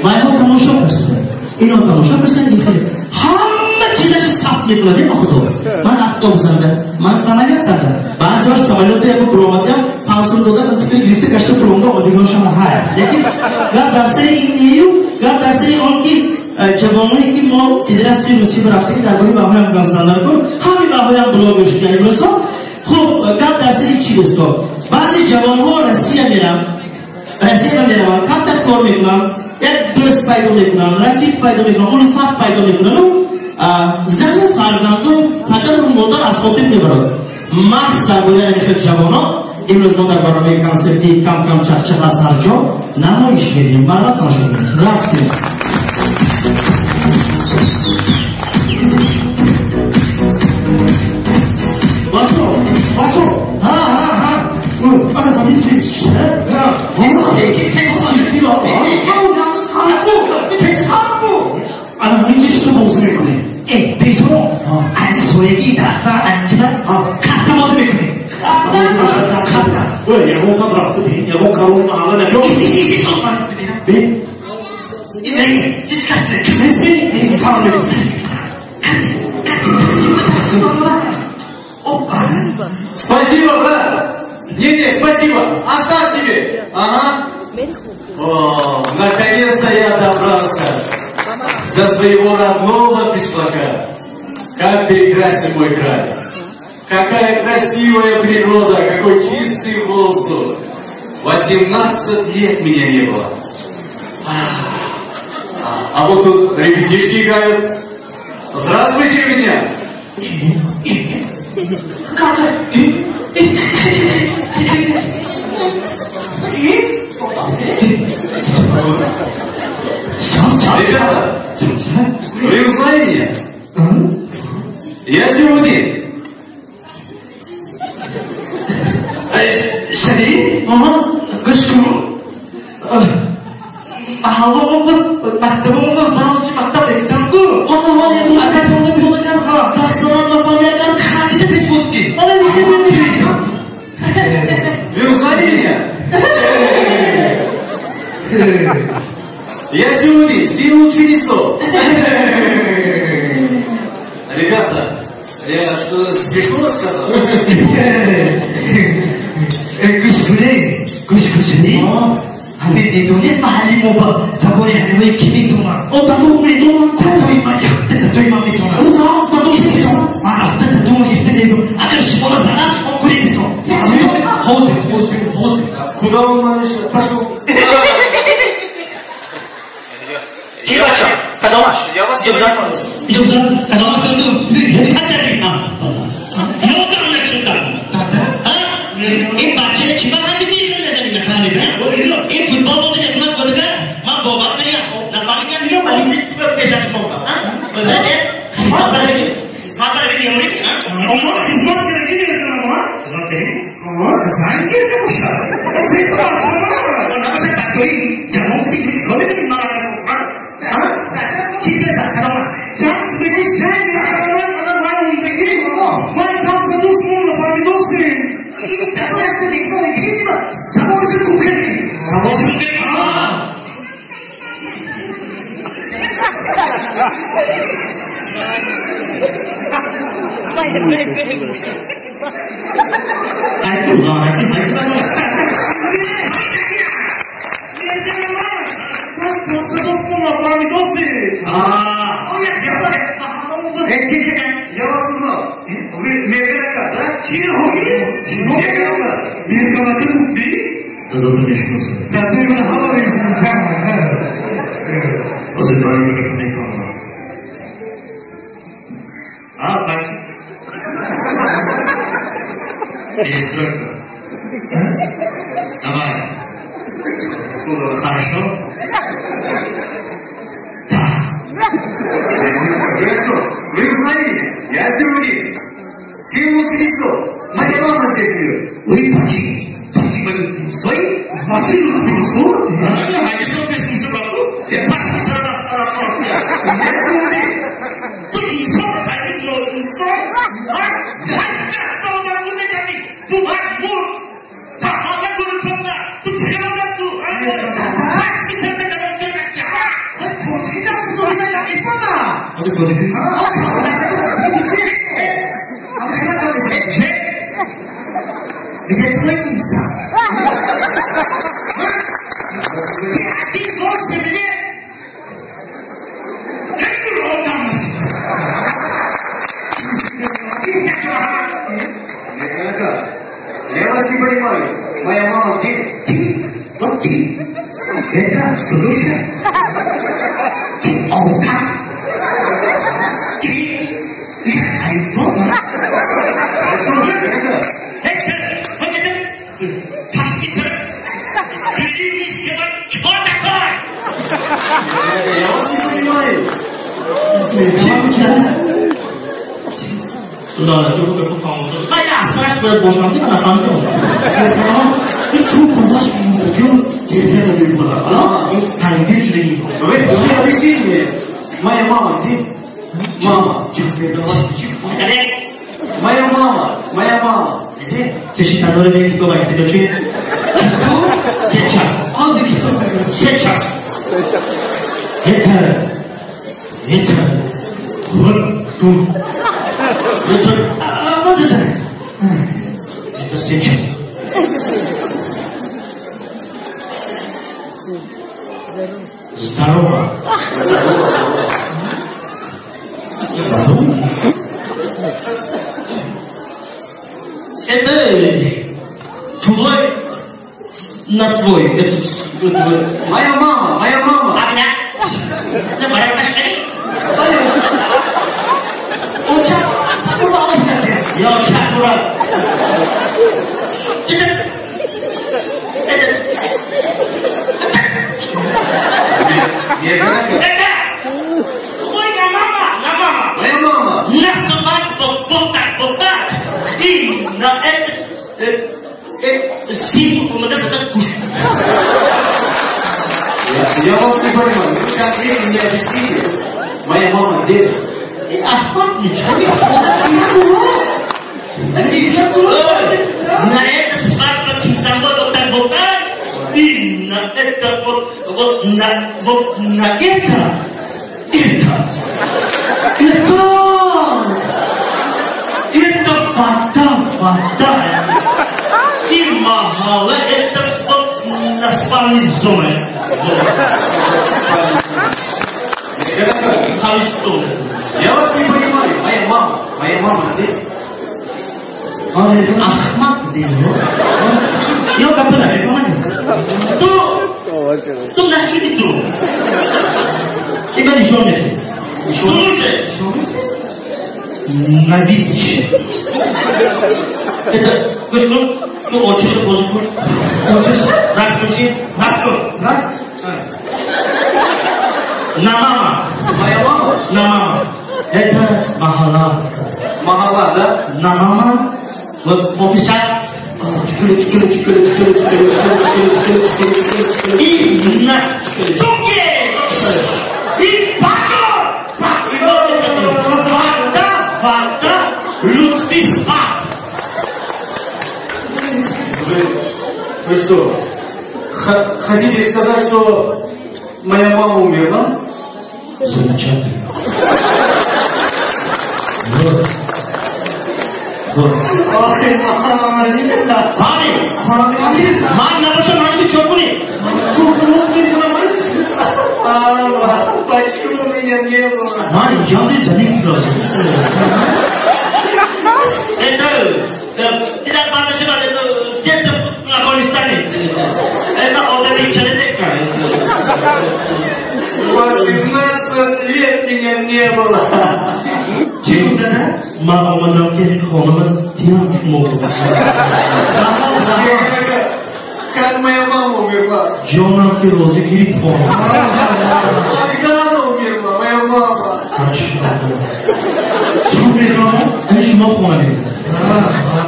Ва инҳо тамошо карданд, ино тамошо карданд. Ин хеле ҳама чизашо сабт мекунад. Ба худо, ман автобусанда, ман самолётанда, баъзеҳош самолётда яко буромадиам, 5 сум дода, типи гирифта гашта фуромда омадигоншам ҳай. Лекин гап дар сари ин нею, гап дар сари он ки ҷавоное, ки мо Федератсияи Русия рафтаги, дар бораи баҳоям гап задан кун. Ҳамин баҳоям блогер шуда имрӯзҳо. Хуб, гап дар сари чӣ, дӯсто? Баъзе ҷавонҳо Россия мераванд, Россия мераванд, камтар кор мекунанд, як дӯст пайдо мекунанд, рафиқ пайдо мекунанд, улфат пайдо мекунанд, зану фарзанду падару модар аз хотир мебарад. Маҳз дар бораи ҳамин хел ҷавонон имрӯз мо дар барномаи консерти «Кам-кам чахчах аз ҳар ҷо» намоиш медиҳем. Марҳамат, тамошо кунед. Рафтем. Бачо, бачо. Ҳа, ҳа, ҳа. Ана ҳамин чиз ша. Ана ҳамин чиз что бозӣ мекунем? Э, бето, ан соягии дарахта анҷа карта бозӣ мекунем. Карта. Ой, ягон кад рафта бин, ягон карон маҳалла набиё. Бин. Ҳеҷ кас не. Нест? Салом алейкум. Спасибо, брат. Не-не, спасибо. Оставь себе. Ага. О, наконец-то я добрался до своего родного кишлака. Как прекрасен мой край. Какая красивая природа, какой чистый воздух. 18 лет меня не было. А вот тут ребятишки играют. Здравствуйте, ребятня. Как? Ребята, вы узнали меня? Я сегодня. Шариф? Ага. Гӯш кун. Маҳалла омад, мактаб омад, завучи мактаб мегуфтам ку. Агар биёдагар, вақт нафаҳмиягар, хандида пешвоз ки. Вы узнали меня? Я сегодня силу чудесов. Ребята, я что, смешно рассказал? Гӯш кунед, гӯш кунед. Ҳамин медонед, маҳалли мо ба забони ҳамиҳои ки медонам? О, дадо медонам. Дадои ман, якта дадои ман медонам. О, дадо шумо. Ман рафта дадомо гирифта мебурам. Агар шуморо занад, шумо гурезед. Ҳозир, ҳозир, ҳозир. Куда он, малыш, пошел? Ки бача? Кадомаш? Я вас не понимаю. Иҷозат, кадомаш? Ёдам нашудам. Ин бача чӣ ба ҳамин мезанӣ, механид? Ин футбол бозӣ мекунад, годагар? Ман бовар кардам. Нафаҳмидам, мегӯям, пешаш шумо. Хизмат барои Ама хизмат кераги мекунам, а? Хизмат кераги? Занг керда бошад. Сета бачама. Набошад, бачаҳои ҷавон ки чикор мекунед? Ман ки теза кадомаш? Ҷанг шудагиш, ҷанг мекунам, ана вай умдаги. Вай гап задус, мо нафаҳмидосем. Саборши кум кардем. Саборши кум кардем? Ай, ғайрати, ай, Гап задус, мо нафаҳмидосем. Я вас узнал. Вы Мерганака, да? Ки ҳоги? Мерганака. Мерганака гуфтӣ? Дадото мешиносам. Дадои ман ҳама мешиносам. Ҳозир барои гапа мефаҳмам. А, бача. Перестройка. Давай. Хорошо? Да. Вы что? Вы узнали меня? Я Сирудин. Силу чудесов. Моя мама здесь живет. Ой, бачи. Бачи, Мачи лутфи инсон? Ҳагизо пеш муша барту. Паши сарада саратон. Несуди. Ту инсон тайми ноинсон. Ҳайда савда мурмечави. Ту ҳак мур. Та ҳама гуру чопна. Ту чирода ту. Паши сарда дарозга гашти. Тоҷикӣ сузонида намефаҳма. Ҳозир тоҷикӣ? Где твой инсан? Ты один голос мне. Как одам Я вас не понимаю. Моя мама где? Ты? Вот ты. Это слушай. Ты овка. Ты и хайвон. Хорошо, это. Я вас не понимаю. من اصلاش باید باشم من نفهمیدم. این چوب گذاشت بیون گریه نمی‌کنه. حالا این سنگین شده این. Вы объясните мне, моя мама где? Мама. Моя мама, моя мама где? چشی نداره به کتاب اگه کتاب چی؟ کتاب؟ Сейчас. آز کتاب. Сейчас. Это, вот тут. Это, вот это. Это сейчас. Здорово. Здорово. Это твой на твой. Это моя мама, моя мама. Я чакура. Это твой на мама, на мама. Моя мама. На собаку вот так, вот так. И на это символ у меня этот куш. Я вас не понимаю. Вы конкретно мне объясните. Моя мама где? На это свадьба чумсамбо вот так вот так. И на это вот на вот на это это вода вода. И махала это вот на спальной зоне. Я вас не понимаю. Моя мама где? Ахмак где? Я капела, Ту нашли ту. Тебя не шумите. Слушай. На вид. Это, слышь, ну, очишь, озбур. Очишь, раскручи, раскручи. На мама. Моя мама? На мама. Это махала. Махала, да? На мама. Вот офиса. И на туке. И потом. Вода, вода, лютый спад. Вы что, хотите сказать, что моя мама умерла? Замечательно. Вот. Вот. Ой, мамочка. Маме! Мам, на душе маме чокуни. Мама, почему меня не было? Маме, я не заметила. Это, это, сердце на Афганистане. Это одели человека. 18 лет меня не было. Чего? Мама, мама, Как моя мама умерла? Когда она умерла, моя мама?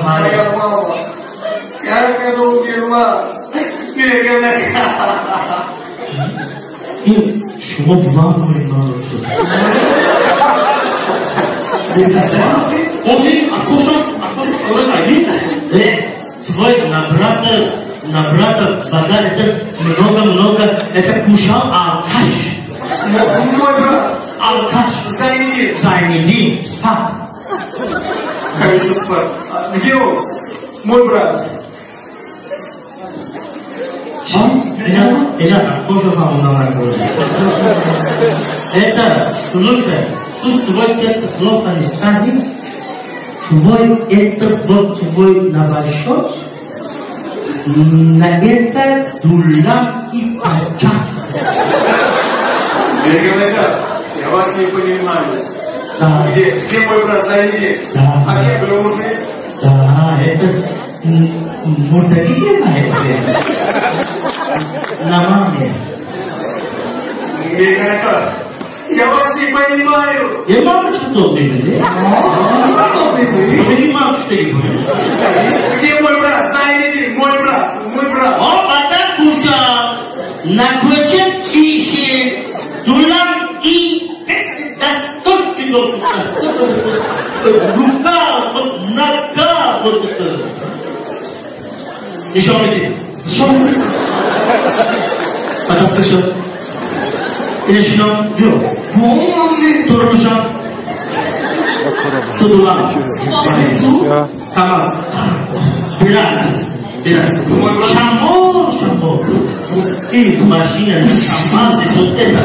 Моя мама. Как она умерла? Мерган-ака. Ин шумо бувам кунед ман. Ози акошон, акошон ораш аги? Твой на брата вода, это много-много, это кушал алкаш. Мой брат. Алкаш. Зайнидин. Зайнидин, спать. Хорошо спать. Где он? Мой брат. Это тоже вам надо. Это, слушай, пусть твой тесто плохо не станет, твой, это вот твой на большой, на это дулам и пачак. Мерган-ака, я вас не понимаю. Да. Где мой брат Зайнидин? Да. А где вы уже? Да, это мурдаги это. На маме. Мерган-ака, я вас не понимаю. Я мамочка тоже не понимаю. Мамочка не понимаю. Где мой брат? Зайнидин, мой брат, мой брат. О, вода кушал, на куче пищи, дулам и досточки должен. Рука, вот нога, вот это. Еще один. Еще один. Пока слышал. Или шино, бьё. Турмуша. Тудулам. Камаз. Бират. Бират. Шамо, шамо. И машина, камаз, и вот это.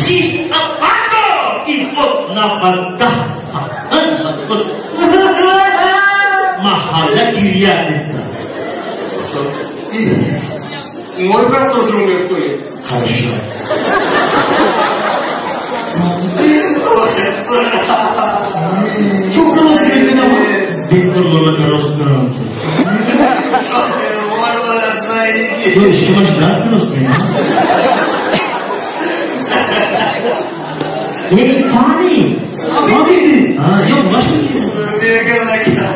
И апато! И вот на вода. Махалла кирья это. Мой брат тоже умер, что ли? Хорошо. Эй, Фами! Фами! А, я Мерган-ака.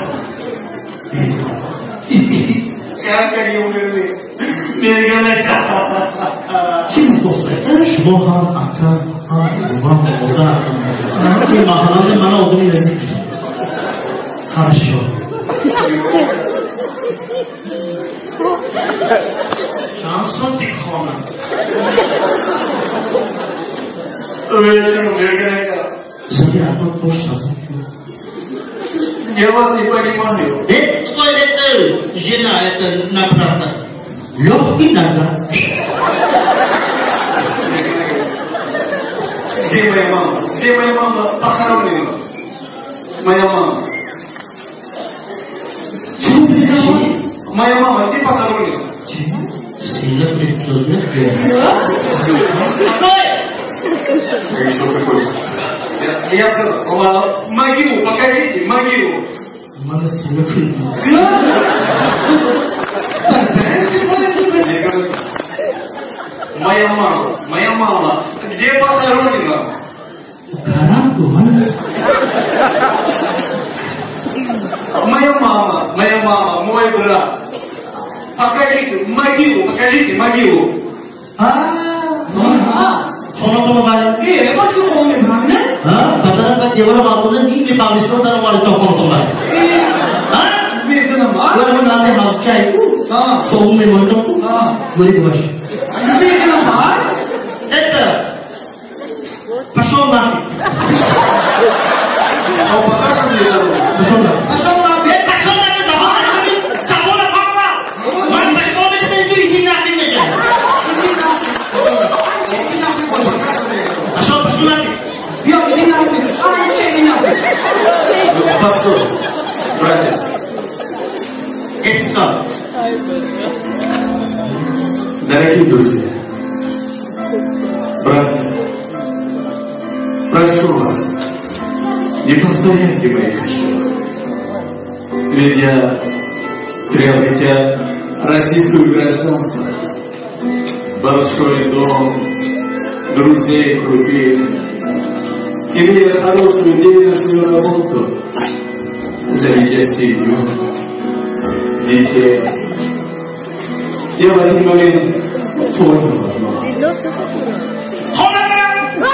Как они умерли? Мерган-ака. Чӣ гуфт? Шумо ҳам ака, ҳам бувам, модар. Ин маҳаллаи мана одами наздик. Хорошо. Чанд сотик хона? Вечером, Мерган-ака. Зани ака пошта. Я вас не понимаю. Это жена, это направда. Легкий нога. Где моя мама? Где моя мама похоронена? Моя мама. Моя мама где похоронена? Какой? Еще какой? Я сказал, могилу покажите, могилу. Мама сильно. Моя мама, где похоронена? Моя мама, мой брат. Покажите могилу, покажите могилу. Это пошел нафиг. А покажем ли дорогу? Пошел нафиг. Пошел нафиг. Пошел нафиг, забора папа. Мам, пошел нафиг, иди нафиг. Пошел, пошел нафиг. Я иди нафиг. А, че иди нафиг. Постой, братец. Дорогие друзья, брат, прошу вас, не повторяйте моих ошибок. Ведь я, приобретя российскую гражданство, большой дом, друзей крутых, имея хорошую денежную работу, заведя семью, детей, Я в один момент понял одно.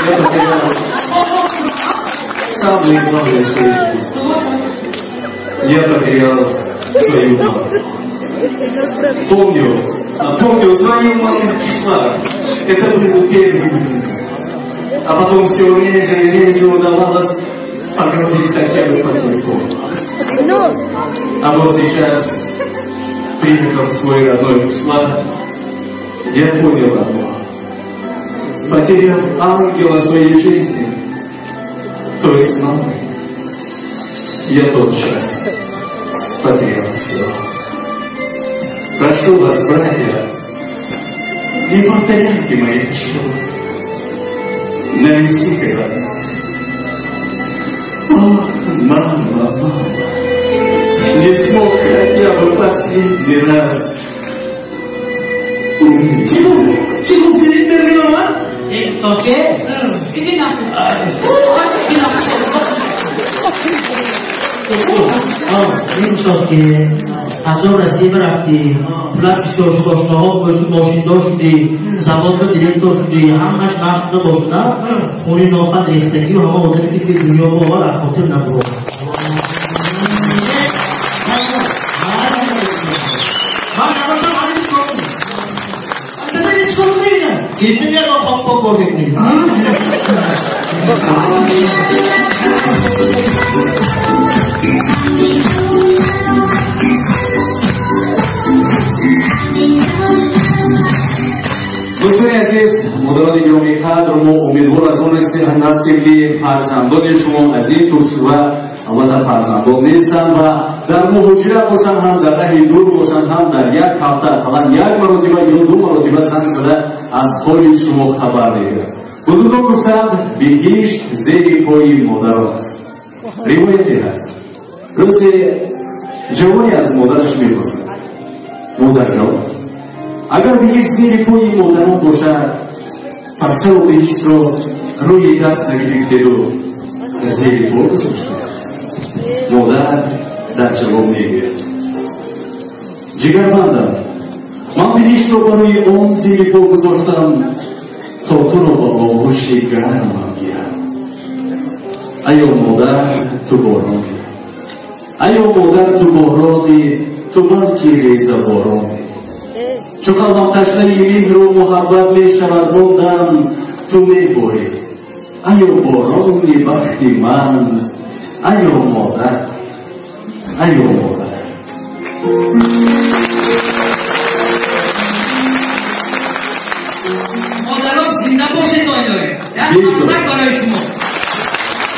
Я потерял самое главное в своей жизни. Я потерял свою маму. Помню, звонил маме в кишлак. Это был первый день. А потом все реже и реже удавалось поговорить хотя бы по телефону. А вот сейчас, приехав в свой родной кишлак, я понял одно. Потерял ангела своей жизни, то есть мамы, я тотчас потерял все. Прошу вас, братья, не повторяйте моих ошибок. Навести когда. Ох, мама, мама, не смог хотя бы последний раз увидеть. Чего ты перегнала? Софья? Иди нахуй. Иди нахуй. Аз он Россия рафтӣ, пулат бисёр шуд, ошноҳо бошуд, мошиндор шудӣ, заводба директор шудӣ, ҳамаш нақшуда бошуда, хуни ноқат рехтагию ҳама одаме ки дунё бовар аз хотир набурд. Гирифтем як хоб кор мекунем. Дӯстони азиз, модарони гиромӣ қадр, мо умедвор аз он ҳастем, ки фарзандони шумо аз ин турсува албатта фарзандон нестанд ва дар муҳоҷират бошанд ҳам, дар раҳи дур бошанд ҳам, дар як ҳафта ақаллан як маротиба ё ду маротиба занг зада аз ҳоли шумо хабар мегиранд. Бузургон гуфтанд, биҳишт зери пои модарон аст. Ривояте ҳаст. Рӯзе ҷавоне аз модараш мепурсад: модарҷон, агар биҳишт зери пои модарон бошад, пас чаро биҳиштро рӯи даст нагирифтеду зери по гузоштед? Модар дар ҷавоб мегӯяд: ҷигарбандам, ман биҳиштро барои он зери по гузоштам, то туро ба оғӯши гармам гирам. Айё модар, ту борони, айё модар, ту борони, ту балки резаборони. Чун қалбам ташнаи меҳру муҳаббат мешавад, мондам ту меборӣ. Айё борони бахти ман, айё модар, айё модар. Модарон зинда бошед, оилаи. Як қарсак барои шумо.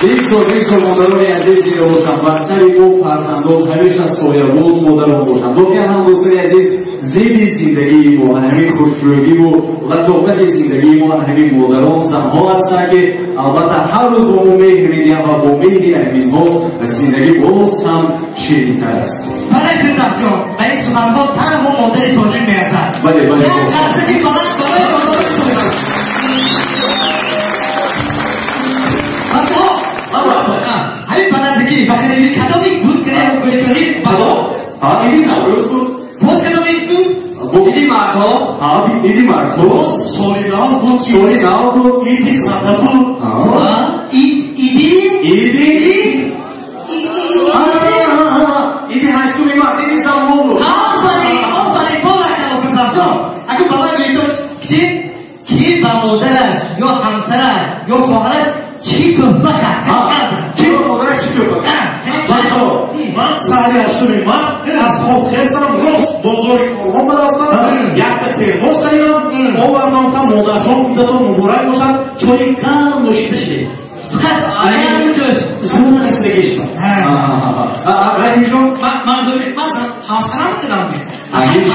Бигзор, бигзор модарони азиз зинда бошанд. Бар сари мо фарзандон ҳамеша соябон модарон бошанд. Воқеан ҳам дӯстони азиз, зеби зиндагии мо, ҳамин хушрӯгиву латофати зиндагии мо ҳамин модарон, занҳо ҳастанд, ки албатта ҳар рӯз бо мо меҳр медиҳанд ва бо меҳри ҳаминҳо зиндагӣ боз ҳам ширинтар аст. Бале, Фирдавсҷон, ба ин суханҳо танҳо модари тоҷик меарзад. Бале, бале. Як қарсаки баланд барои модарони тоҷик. Ҳамин ба наздикӣ ба хариби кадом ид буд, гирем гӯйтонӣ? Ҳа, иди Наврӯз буд. Боз кадом ид буд? Иди мардҳо. Ҳа, иди мардҳо. Соли нав буд. Соли нав буд. Иди сата буд. Иди? Иди? Иди ҳаштуми март, иди занҳо буд. Офарин, офарин, боракалло, Фирдавсҷон. Агар ба ман гӯйтон, ки ба модараш ё ҳамсараш ё хоҳараш чӣ туҳфа кард? Ки ба модараш чӣ туҳфа кард? Ман саҳари ҳаштуми март аз хоб хестам, рост бозори корвон барафтам, якта термос харидам, овардам, гуфтам модарҷон, идатон муборак бошад, чойи гарм нӯшида шавед. Фақат зур расидагиштам. Раҳимҷон, Ман ҳамсарам дидам. Ҳеҷ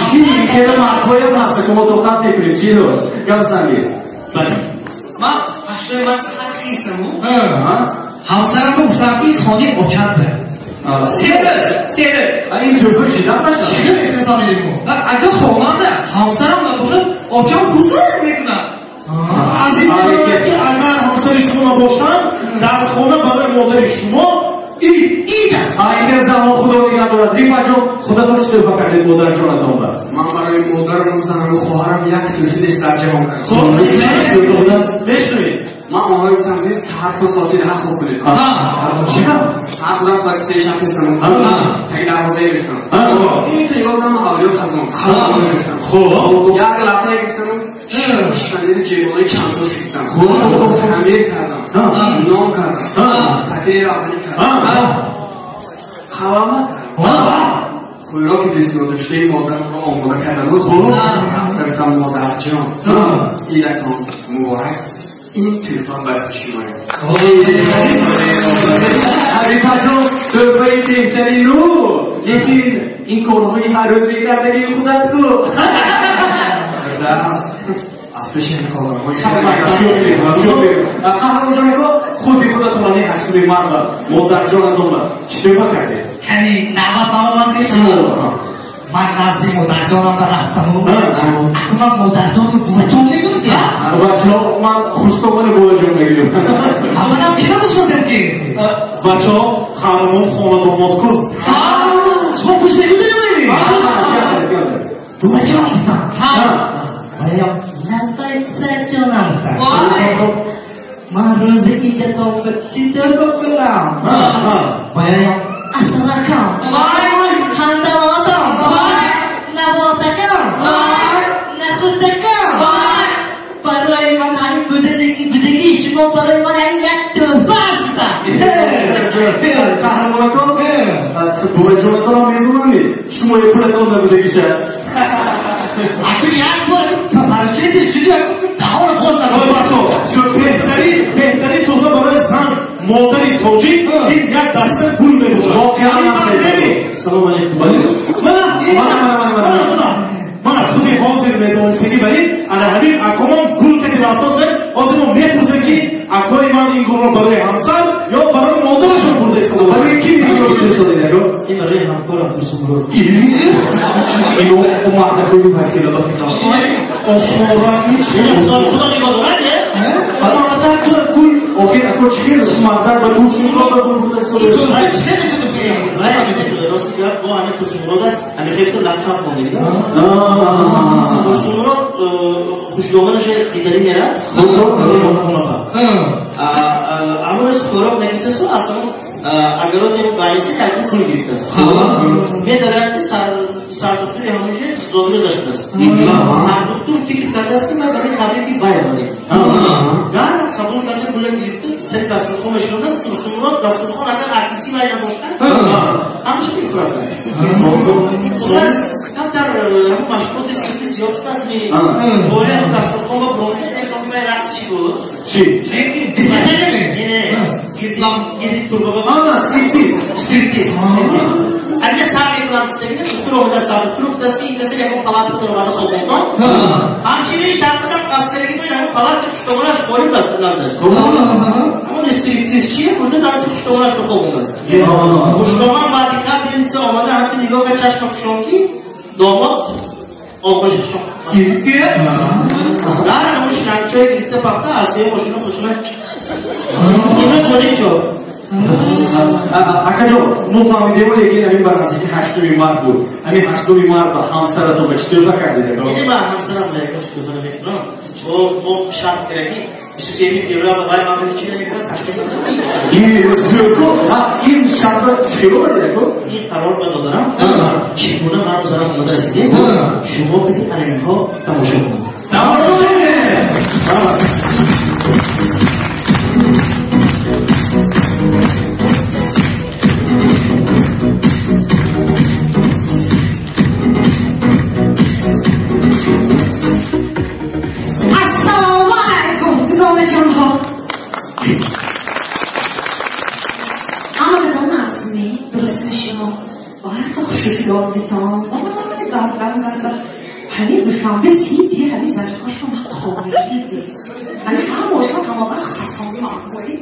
кела мардҳоям ҳаста, ки мо тоқат мекунем. Чӣ дошт? Гап занги. Бале. Ман ҳаштуми март саҳар хестаму ҳамсарамро гуфтам, ки хонаи очат бир. Се рӯз, се рӯз. Ин туҳфа чӣ дар башад? Чӣ эҳсос мекунӣ? Агар хонанда ҳамсарам набошад, очам ҳузур мекунад. Аз ин мебарояд, ки агар ҳамсари шумо набошанд, дар хона барои модари шумо ид. Ид аст. Ин занҳо Худо нигаҳ дорад. Рифатҷон, худатон чӣ туҳфа кардед модарҷонатон ба? Ман барои модарам, занам, хоҳарам як тӯҳфа нест дар ҷаҳон. Мешунавед? Ман онҳо гуфтам ки саҳар то соати 10 хоб кунед. Чӣ? Саҳар худам соати 3 шаб хестам. Таги дарвоза гирифтам. Ин то нигоҳ кардам, ҳавлиё хазон. Хазон гирифтам. Як лапа гирифтам, шпанери ҷеболаи чандто сидам. Хамир кардам. Нон кардам. Қатири равғанӣ кардам. Қаламат кардам. Хӯроки дӯстдоштаи модарамро омода кардам. Рафта гуфтам модарҷон, идатон муборак. Ин тӯҳфа барои шумо. Ҳабибаҷон, тӯҳфаи беҳтарину, лекин ин корҳои ҳар рӯз мекардагии худат ку. Аз пеши ин корҳои Қаҳрамонҷонако, худи худатонро не ҳаштуми марта модарҷонатонро чӣ тӯҳфа кардед? Кани навбат ба омад. Ман назди модарҷонам рафтаму акнун модарҷону буваҷон мегӯям ки бачаҳо, ман хуштомани буваҷон мегӯям. Манам кима гӯшодем ки бачаҳо қаҳрамон хонадомод ку. Шумо гӯш мегӯдед ё не? Буваҷон гуфтам. Оё лаббай писарҷонам гуфтам. Ман рӯзи идатон чӣ тӯҳфа кунам? Оё асалакам, қандалотам, навотакам, нахӯдакам. Барои ман ҳамин будагии шумо барои ман як тӯҳфа аст. Қаҳрамонакон, буваҷонатонам медонам, шумо пулатон набудагиша. Акун як бор парчаи шуди даҳонро боз накун. Бачаҳо, беҳтарин тӯҳфа барои зан, модари тоҷик ин як даста гул мебошад. Воқеан. Салом алейкум. Мана мана худи ҳозир медонистагӣ барин ана ҳамин акомон гул кади рафтосем. Ҳозир мо мепурсем ки акои ман ин гулро барои ҳамсар ё барои модарашон бурда истода. Барои ки ин гулро бурда истода? Ин барои ҳамкорам Турсунмурод. Ино мардакои бахила бахила. Осмонранги Худо нигоҳ дорад, е? Мардак гул охир ако чӣ мардак ба Турсунмурод гул бурда истода. Чӣ мешуд? Рости гап, бо ҳамин Турсунмурод ҳамин хеле лақаб мондагӣ. Турсунмурод хушдоманаш дидарӣ мерад. Амрӯз хӯрок нагирифтасту аз ҳамон агароти байниси якум пул гирифтааст. Медарад ки сардухтури ҳамонҷо зодрӯзаш будааст. Сардухтур фикр кардааст ки ман барои табрики вай омадем. Дар қабул карда пула гирифта сари дастурхон мешиносааст. Турсунмурод дастурхон агар акиси вай набошад, ҳамаша мехӯрад. Хулас камтар машғулоти синфи зиёд шудааст. Боре ҳам дастурхон ба буромда экономияи рақс чӣ буд? Чӣ? Не, гирди турбаба. Стриптиз. Стриптиз. Ҳамина сар мекунам гуфтагина духтур омадааст, сардухтур гуфтааст ки ин касе ягон палата даромада хобонтон. Ҳамшираи шарқатам аскараги бо ҳамон палата хуштомонаш ғолиб аст ландаш. Ҳамон стриптиз чие? Бурда даст хуштомонаш бихобондааст. Хуштомон баъди капельница омада ҳамин нигоҳ кард, чашма кушон ки домод оғоши дар ҳамон шлангчое гирифта пахта аз сеи мошина хушона. Имрӯз бозӣ чо? Акаҷон, мо фаҳмидем, лекин ҳамин бар наздики 8 март буд. Ҳамин 8 март ба ҳамсаратон ба чӣ тӯҳфа кардед? Ине ба ҳамсарам ба ягон тӯҳфа намекунам. Мо шарт карда ки 23 феврал вай ман чӣ намекунад, 8 март. Ин зӯрку, ин шартро чӣ хел омадед ако? Ин қарор ба додарам. Чӣ гуна ман занам омада расидем? Шумо кади ана инҳо тамошо кунед. Тамошо кунед! Ассалому алайкум, дугонаҷонҳо. Ҳама дугона ҳастме? Дурустми шумо? Бо ҳар хушрӯёбитон. ҳамин Душанбе сити ҳамин занҳошон хонагиде. ҳамин ҳамашон ҳамавақт хасони маъмулӣ.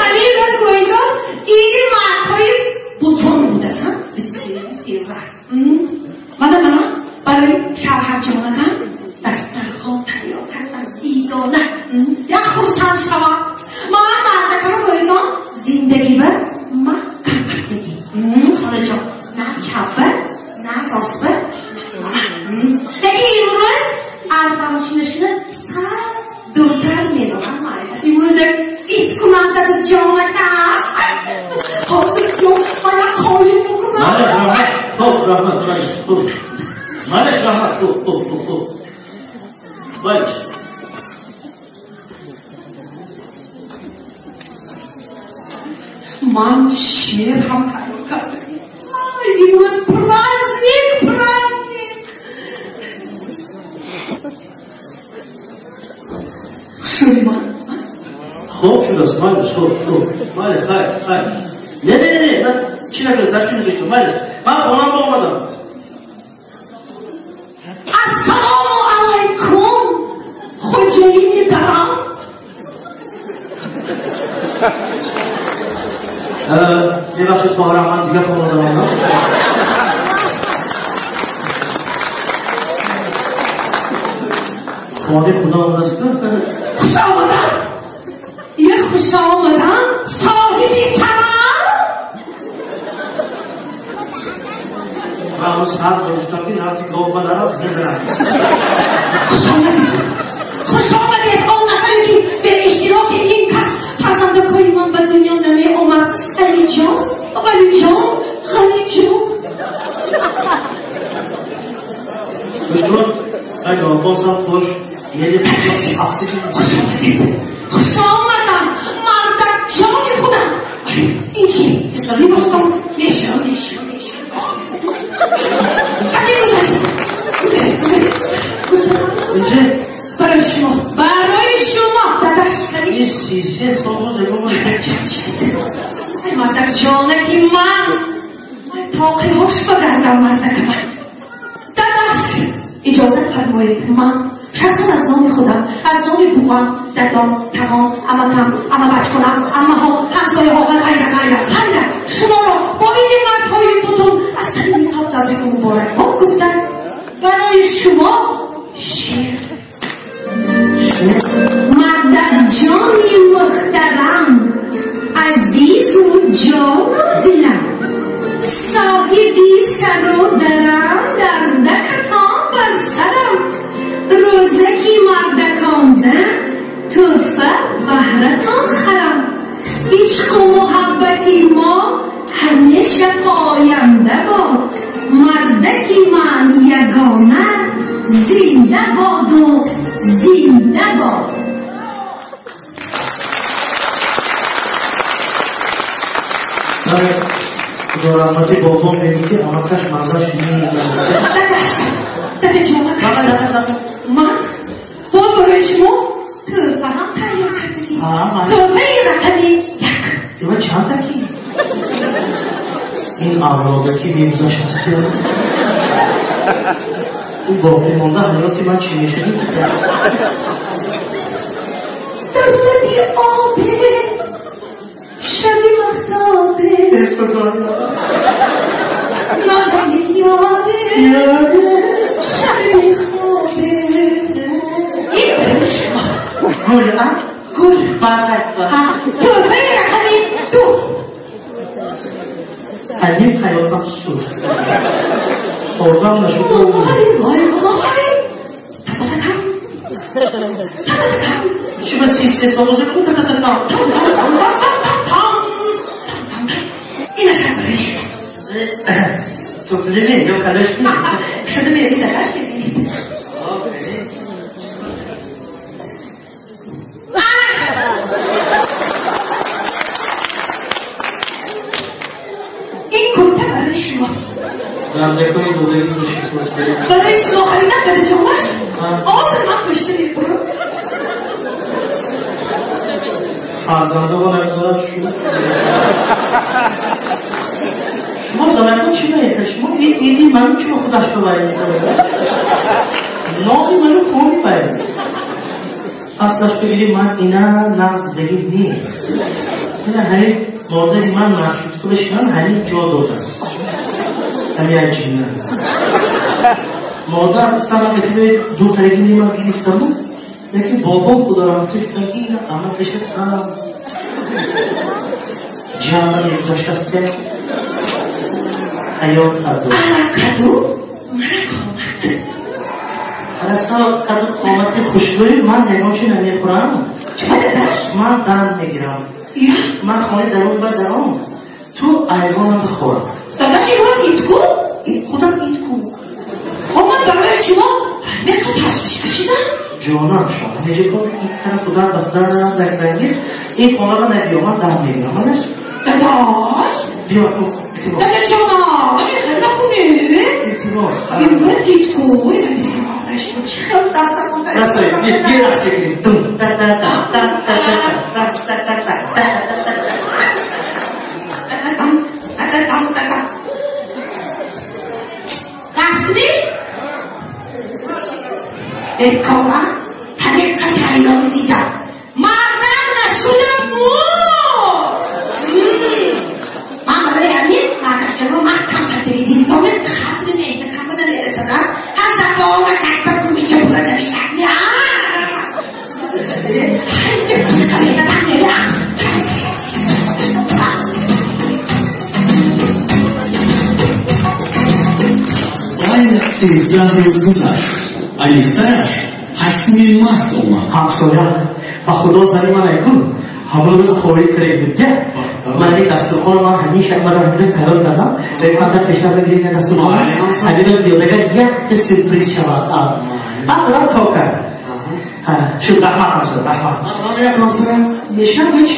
ҳамин рӯз гӯидон иди мардҳои бутон будасан 23 феврал. Мана мана барои шавҳарҷонакам дастархон тайёр кардам идона. Як хурсанд шавам. Ман мардакама гӯидон зиндагӣ ба ман камқаддагӣ. Холаҷон, на чапа, на ростба, на раҳмат, майлиш, хуб. Майлиш, раҳмат, хуб, хуб, хуб, хуб. Майлиш. Ман шеър ҳам тайёр кардам. Имрӯз праздник, праздник. Шуди ман? Хуб шудааст, майлиш, хуб, хуб. Майлиш, хайр, хайр. Не, не, не, не, чӣ накард, ташвиш накашед, майлиш. Ман хонам ба омадам. Ассалому алайкум, хоҷаини дарам. Мебахшед, хоҳарам, ман дигар хона даромадам. Хонаи худо омадааст. Хуш омадан, е хуш омадан, соҳиби сарам. Ман ҳамон сар гирифтам, ки назди гов ба дарав мезанам. Хуш омадед, хуш омадед, он нафаре ки бе иштироки ин кас фарзандакои ман ба дунё намеомад. Алиҷон, Валиҷон, Ғаниҷон. Гӯш кун, ай говбосам хуш, ели хуш омадед, хуш омадам, мардакҷони худам. Ин чи? Либостон меша, меша, меша. Инҷа? Барои шумо, барои шумо, дадаш кардӣ. Ин 33 сол боз ягон Мардакҷон шуд. Ай мардакҷонаки ман, ай тоқиҳош багардам мардака ман. Дадаш, иҷозат фармоед, ман шахсан аз номи худам, аз номи бувам, дадом, тағом, амакам, амабачконам, аммаҳо, ҳамсояҳо ва ғайра, ғайра, ғайра шуморо бо ини мардҳои бутун аз самими қалб табрику муборакбод гуфта барои шумо шеър. Мардакҷони муҳтарам, азизу ҷону дилам, соҳиби сару дарам, дардакатон бар сарам, рӯзаки мардаконда тӯҳфа баҳратон харам, ишқу муҳаббати мо ҳамеша поянда бод, мардаки ман ягона зинда боду зинда бод. Худо раҳмати бобо мегӯ ки амакаш маззаш Дадаш, дадаҷон, ман боз барои шумо тӯҳфа ҳам тайёр кардагӣ. Тӯҳфаи рақами як. Ива чанда ки? Ин авлодаки мегузашт аст. Ӯ боқӣ монда ҳаёти ман чӣ мешавӣ? Дар лаби обе, шаби махтобе, нозанин ёре, шаби бехобе. Ин барои шумо. Гул, а? Гул. Барак. Тӯҳфаи рақами ду. Ҳамин ҳаётам суд. Одам нашуд. Вой, вой, вой. Та-та-та-там. Та-та-та-там. Чӣ ба 33 сол бозӣ кун? Та-та-та-там. Та-та-та-там. Ин аст барои шумо. Туфли не, ё калаш не. Шуду меравед, дадаш мебинед. Ин курта барои шумо. Дардакои додагӣ боши курта. Барои шумо харидам, дадаҷонаш. Ҳозир ман пушта мебурам. Фарзандаго намегузорад шумо. Шумо занакон чӣ мехоҳед? Шумо ин иди ману чӣ худаш бибаред мекунед? Номи ману хо мебаред. Аслаш бигирӣ ман ина нағз дидагӣ не. Ина ҳамин модари ман маршрутка бишинам ҳамин ҷо додааст. Ҳамин аҷина. Модар гуфтам ки ду хариги нима гирифтаму, лекин бобом худо раҳматӣ гуфтам ки ина амакаша сам ҷамъ мегузаштааст ки ҳаёт қаду. Ана қаду, мана қомат. Ана қаду қомати хушрӯй ман ягон чи намехӯрам. Чӣ дадаш? Ман дан мегирам. Ман хонаи дарун ба даром. Ту айвонам бихӯр. Дадаш имрӯз ид ку? Худам ид ку. Ман барои шумо меқа ташвиш кашидам. Ҷонам шумо, ҳамеҷа кун ид кара худам ба худам накранги, ин хонаро набиё, ман дам мегирам, манаш? Дадаш? Биё, Дадаҷонам, хел накунед. Илтимос. Ид ку, чӣ хел дастакон. Расоед, бия рақс мекунем. Дум, та та та та та та та та та та та та. Рафтӣ? Бекора ҳамеқа тайёр дидам. Мардам нашудам мурд. Ман барои ҳамин мардакчаро маҳкам кардем. Дилтоме қадри меҳнатамро намерасадам. Ҳар забона какба кумича бура намешад. Меҳнатам мерам. Айнан 13 рӯз гузашт. Аниқтараш 8 март омад. Ҳамсоя, ба худо зани ман айкун. Ҳамон рӯз хорӣ киред буд. Ман ин дастурхонро ман ҳамеша маро ҳамин рӯз тайёр кардам. Камтар пештар бигиред ин дастурхон. Ҳамин рӯз биёдагар якта сюрприз шавад. Ман худам то кард. Шуд, раҳмат ҳамсоя, раҳмат. Мешинам ҳеч.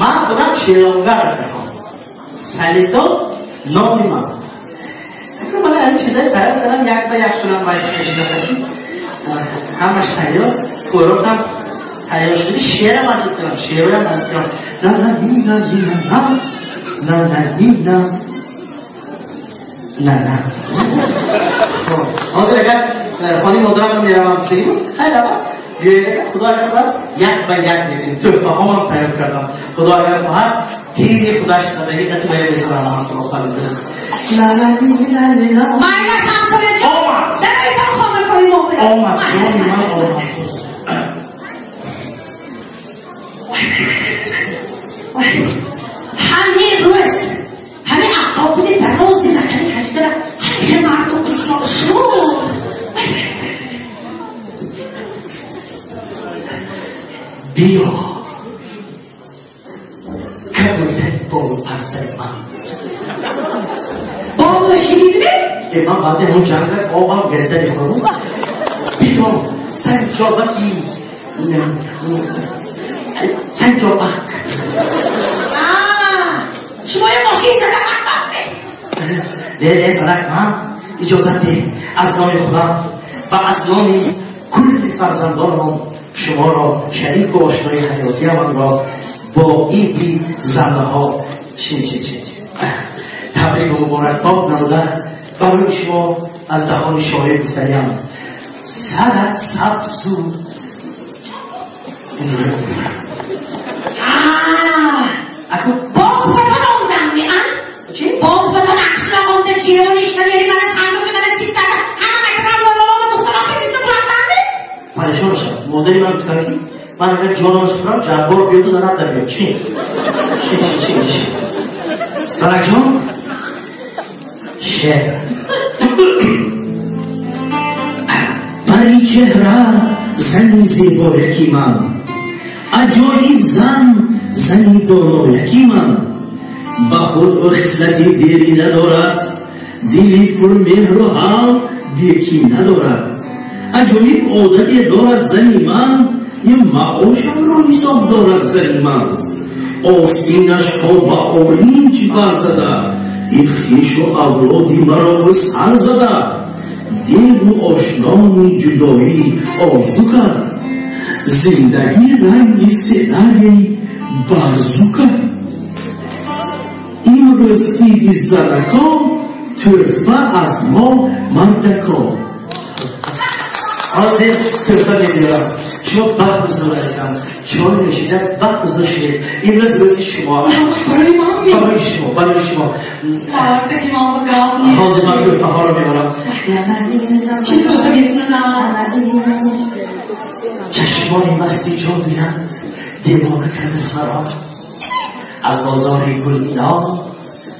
Ман худам чиронгар рафиқам. Салито номи ман. Ман ҳамин чизҳои тайёр кардам, як ба як шудам вай кашида. Ҳамаш тайёр, хӯрокам тайёр шуд. Шеърам аз ёд кардам, шеърам аз ёд кардам. На на ни на ни на на на на ни на на на. Ҳозир агар хонаи модарам меравам, хайр ава биёед, агар Худо агар хоҳад, як ба як мекунем. Тӯҳфаҳомам тайёр кардам. Худо агар хоҳад, тири худаш задагӣ қати ба ёд Худо хоҳад. Майлаш ҳамсояҷон. Омад. Дарои ба хонакои мо. Омад, ҷони ман омад. Ҳамин рӯз, ҳамин автобуси дарози рақами 18 ҳамин мардум бисёр шуд. Биё, кабутари болу парсари ман. Болу ширидми? Ман баъди ҳамон ҷанг обам газда мехӯрам. Биё, санҷобаки санҷобак. Шумо я мошин зада партофте. Не, не, занак, ман иҷозат деҳ аз номи худам ва аз номи кулли фарзандонам шуморо шарику ошнои ҳаётиамонро бо иди занҳо шин шин шин табрику муборакбод намуда барои шумо аз даҳони шоир гуфтаниам: сарат сабзу боғ батон омадам меан? Боғ батон ақшро омда ҷиёништа бери мана сандуқи мана чит карда ҳама масалан лолома духтарош бигирифта бурафтанди? Парешон шудам. Модари ман гуфтанд ки ман агар ҷонам супурам ҷаббор биёду занат набиёд. Чи? Чи чи чи чи? Занакҷон? Шеър. Пари чеҳра зани зебояки ман, аҷоиб зан зани донояки ман, ба худ ӯ хислати дерӣ надорад, дили пурмеҳру ҳам бекӣ надорад. Аҷоиб одате дорад зани ман, ин маошамро ҳисоб дорад зани ман. Остинаш то ба оринҷ барзада, ин хешу авлоди маро ӯ сар зада. Деву ошнони ҷудоӣ орзу кард, зиндагӣ ранги седари барзу кард. Имрӯз иди занако, тӯҳфа аз мо мардако. Ҳозир тӯҳфа мебиёрам. Шумо ба ҳузур азизам, чой нӯшида ба ҳузур шудед. Имрӯз рӯзи шумо аст. Барои ман ми? Барои шумо, барои шумо. Мардаки ман ба гап нест. Ҳозир ман тӯҳфаҳоро мебарам. Чӣ тӯҳфа мекунам? Чашмони масти ҷодуянд девона кардааст маро. Аз бозори гул ино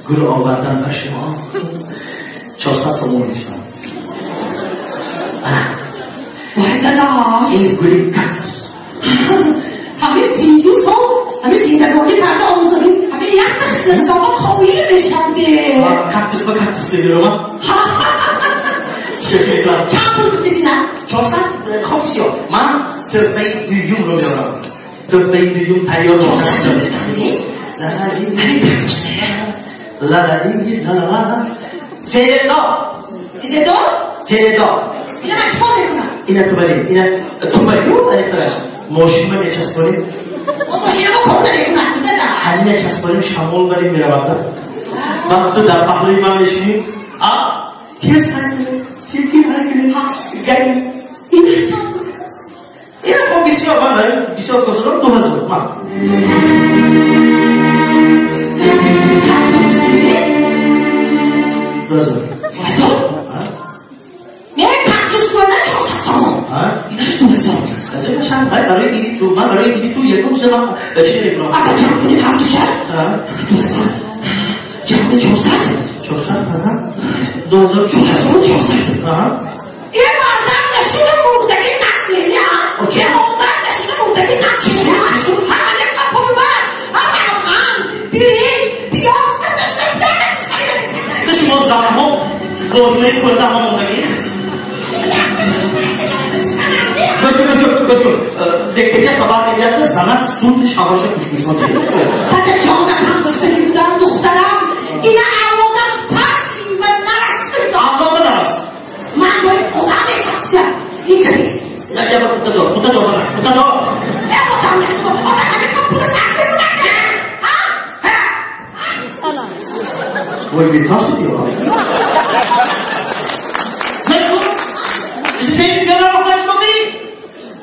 гул овардан ба шумо. 400 сомон мешавад. Вай дадаш! Ин гули кактус. Ҳамин 32 сол ҳамин зиндагонӣ карда омӯзадим, ҳамин Як қисм қоил мешавад. Кактус ба кактус мебирам. Шӯхӣ мекунам. Чанд пул гуфтед ина? 400 хок сиёҳ. Ман тӯҳфаи дуюмро меорам. Тӯҳфаи дуюм тайёр бошад. Фередо. Фередо? Фередо. Ина ман чикор мекунам? Ина ту бари, ина ту бари, аниқтараш. Мошинма мечаспонем. Мошинма кор намекунад, дада. Ҳамина часпонем, шамол барем меравад. Вақт ту дар паҳлӯи ман мешинӣ, а тез ҳай кунем, секин ҳай кунем, гали. Ина чанд пул? Ина хоб бисёр, ман бисёр косадам 2000 ман. Чанд пул гуфтед? 2000. 2000? Не, кактус кона 400 сомон. Инаш 2000. Аслан ман барои иди ту, ман барои иди ту якум шуд ман чӣ мекунам? Агар ҷамъ кунем ҳар душа? 2000. Ҷамъ 400. 400, аҳа. 2400. 2400. Аҳа. Е мардак нашина мурдаги насли, а? Е одам нашина мурдаги насли. Ҳама қапулба, ҳама равған, биринҷ, пиёз, ташна пиёз. Ту шумо занҳо лоҳимаи хӯрда ҳама мондагӣ? Гӯш кун, гӯш кун, гӯш кун. Дектегя хабар медиҳад, ки занак сути шавҳарша гӯш мекунад. Дада ҷонакам гуфтани будам, духтарам, ина авлодаш пас ва нараст. Авлода нараст. Ман бояд одам мешавам. Инҷа. Я бор худта дор, худта дор, занак, худта дор. Е одам мешавам, одам ҳамин пул сарф мекунад. Ҳа? Ҳа? Вой, беташи диё. Сен феврал чикор кардӣ?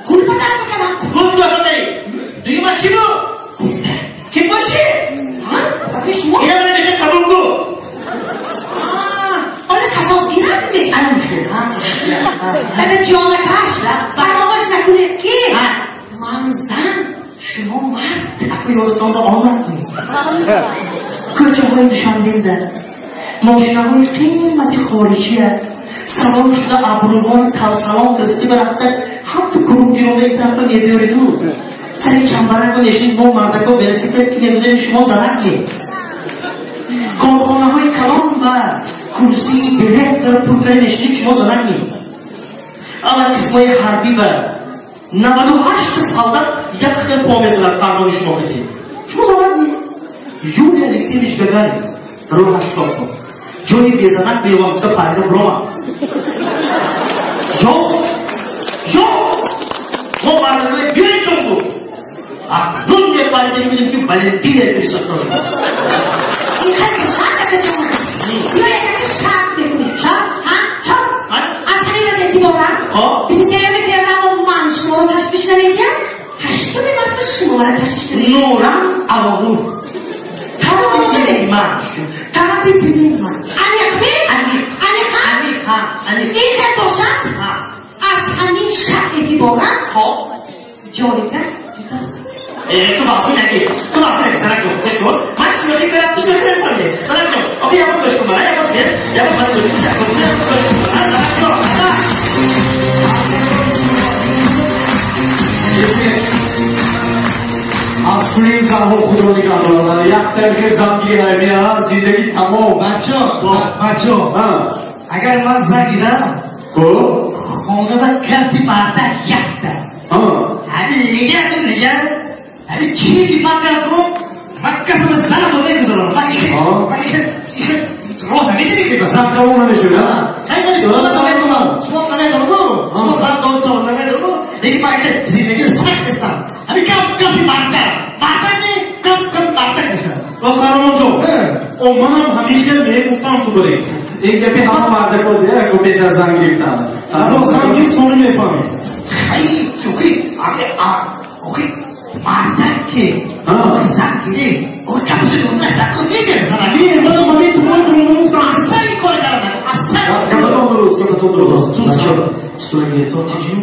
Гул ба даст мекунам. Гул туҳфа кардӣ. Дуюмаш чӣ буд? Ки бошӣ? Барои шумо. Ина мана мехоҳ қабул кун. Ҳоло қасос гирад ме? Ана мехоҳ, ҳа, қасос гирад. Дада ҷонакаш, фаромӯш накунед ки ман зан, шумо мард. Аку ёдатон ба омад. Кӯчаҳои Душанбеда мошинаҳои қимати хориҷия савор шуда абрувон салом кардати ба рафта ҳамту курук гиронда ин тарафа мебиёриду сари чамбарако нешинед, мо мардако велосипед ки мегузарем, шумо занак ки корхонаҳои калон ва курсии директор пуркари нешинед, шумо занак ки ама қисмҳои ҳарбӣ ба 98 солдат як хел по мезанад фармони шумо катӣ, шумо занак ни. Юрий Алексеевич Гагарин рӯҳаш шод кун, ҷони безанак биёвам гуфта парида биромад. Ёфт, ёфт, мо мардакои биёитон буд. Акнун мепарида мебинем ки Валентина фирсатно шуд. Ин хел бошад, дада ҷонакаш. Ё якака шарт мекунем. Шарт? Ҳа? Шарт? Аз ҳамин рӯз эътиборан 23 феврал ман шуморо ташвиш намедиҳам, 8 март шуморо ташвиш намедиҳам. Нурам алонур. Таби дили ман шуд. Таби дили ман шуд. Аниқ ми? Аниқ. Аниқ ҳа? Аниқ ҳа. Аниқ. Ин хел бошад, аз ҳамин шарт эътиборан ҷолибтар ҷудо. Ту васф накӣ. Ту васф накӣ, занак ҷон. Гӯш кун. Ман шӯхӣ кардам, ту шӯхӣ намефаҳмӣ. Занак ҷон, охи як бор гӯш кун мана, як бор дигар, як бор мана гӯш кун, як бор дигар гӯш кун. Занак ҷон, занак. Аз сӯи занҳо худро нигаҳ доранд. Як тариқи зангирӣ ҳаймия, зиндагӣ тамом. Бачо, бачо, агар ман зан гирам, хона ба гапи мардак якта. Ҳамин лиҷа лиҷа, ҳамин чӣ ки ман гап кунам, ман гапи занам мегузорам. Ман ихе роҳ намедиҳӣ ки зан қабул намешавад. Хай шумо намедонам, шумо намедонам, шумо зан доритон намедонам, лекин ман ихе зиндагӣ сахт нестам. Ҳамин гап гапи мардак, мардак не, гап гапи мардак мешавад. Ва Қаҳрамонҷон, о манам ҳамин хел мегуфтам ту баре. Ин гапи ҳама мардако ку пеш аз зан гирифтан. Ҳаро зан гирифт, сони мефаҳмед. Хай, охи, охи, мардак ки зан гирифт, охи гапашо гуфтанаш дар кор нест. Не, манам ҳамин тумои бурунам. Аслан ин кор карда, аслан. Гапатон дуруст, гапатон дуруст. Ту стои гирифтон чӣ?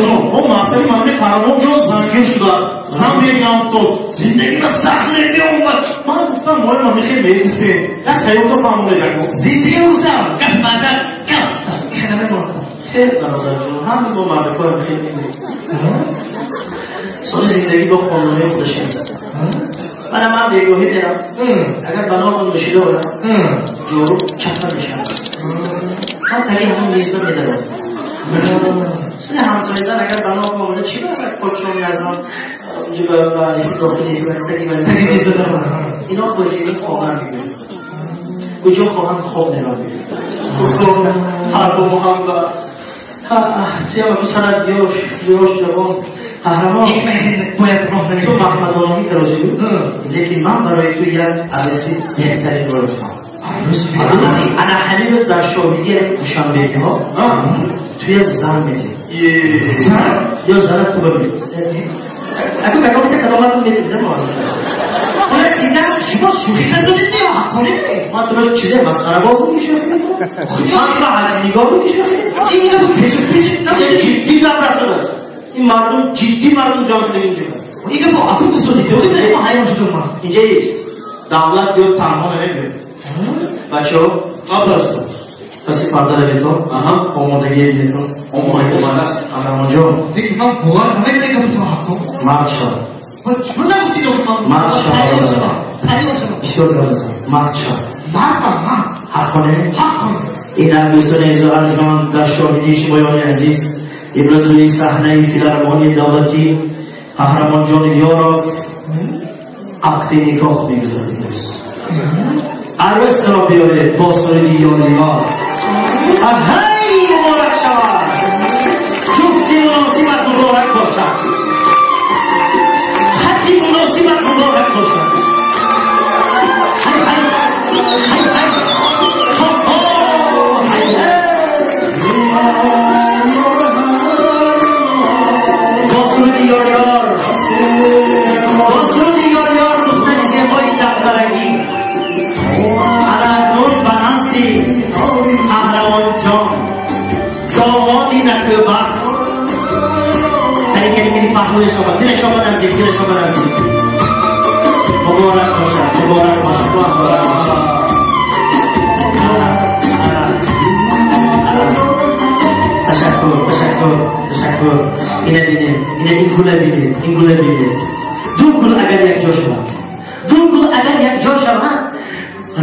Ҷон, о масъали ман Қаҳрамонҷон зангир шудааст. Зан мегирам гуфтод, зиндагӣ ба сахт мебиёмад. Ман гуфтам, мои ман мехел мегуфтем. Як хаёлто фаҳмонед яко. Зиндагӣ гуфтам, гапи мардак гап гуфтам. Ихе намедонам. Хел бародарҷон, ҳама бо мардакоям хел мегӯем. Соли зиндагӣ бо қонунҳои худашем. Мана ман бегоҳӣ мерам. Агар ба ногоҳ нӯшида оям, ҷору чапа мешавад. Ман таги ҳамон мизба медарам. Сони ҳамсоязан агар ба ногоҳ омада чӣ базад подшоҳи азон дохили таги мизба даромад. Ино хоҷаи хоҳанд мегӯяд. Куҷо хоҳанд хоб мерам мегӯяд. Устод, ҳарду муҳаммад. Туям сарат ёш, ёш ҷавон. Қаҳрамон, ту маҳмадонагӣ карозӣ, лекин ман барои ту як арӯси беҳтарин розмам. Ана ҳамин рӯз дар шоҳидии душанбегиҳо туя зан метиҳ. Ё зана ту ба аку кадомита кадомат метиҳ мо. Шумо шӯхӣ кардодед ё ҳаққонӣ? Ман ту баш чизе масхарабоз будӣ шӯхӣ мекунам? Ман ту ба ҳаҷнигор будӣ шӯхӣ? Ин пешу пешу ҷиддӣ гап расонад. Ин мардум ҷиддӣ мардум ҷамъ шуда инҷо. Ин гапо аку гуфтодед, додед мо ҳайрон шудам ман. Инҷа ҳеҷ давлат ё танҳо намебиёд. Бачаҳо, Абрастон. Паси парда раведон, омодагӣ бинетон. Омода аст. Қаҳрамонҷон. Лекин ман бовар намекунам гапатон ҳаққон. Мард шав. Чӣ нагуфтед ман? Мард шав. Тайёр шудам. Бисёр гап зан. Мард шав. Мардам, мард. Ҳаққоне? Ҳаққоне. Инак дӯстони азизу арҷманд, дар шоҳидии шумоёни азиз имрӯз рӯи саҳнаи филармонии давлатӣ Қаҳрамонҷон Ёров ақди никоҳ мегузарад имрӯз. Арӯсро биёред бо суруди ёри ёр. Аҳай, муборак шавад! Ҷуфти муносибат муборак бошад. Хати муносибат муборак бошад. Ҳай ҳай ҳай ҳай. Бо суруди ёр ёр, бо суруди ёр ёр духтари зебои дағдарагӣ ана акнун ба назди Қаҳрамонҷон домоди накӯбахт. Кани кани кани паҳлӯи шумо, дили шумо наздик, дили шумо наздик. Муборак бошад, муборак бошад, муборак бошад. Ташаккур, ташаккур, ташаккур. Ина бинед, ина ин гула бинед, ин гула бинед. Ду гул агар якҷо шавад, ду гул агар якҷо шавад,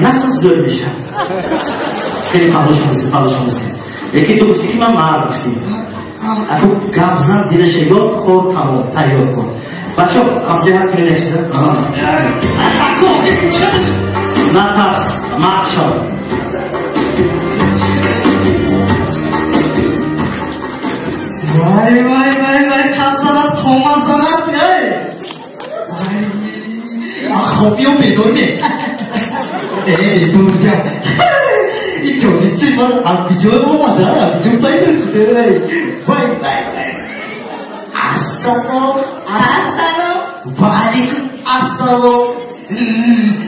расм зӯр мешавад. Хеле паҳлӯ шумост, паҳлӯ шумост. Яке ту гуфтӣ ки ман мард гуфтӣ. Аку гап зан, дилаша ёфт, кор тамом, тайёр кун. Бачаҳо, маслиҳат кунед як чиза. Натарс, мард шав. Вай вай вай вай, қаз занад, қомат занад, эй. Вай. Хобиё бедор ме. Эй, бедор будям. Ин ҷоничи ман аз куҷо омада? Аз куҷо пайдо шуд? Вай вай вай. Ассалом. Ассалом. Ва алайкум ассалом.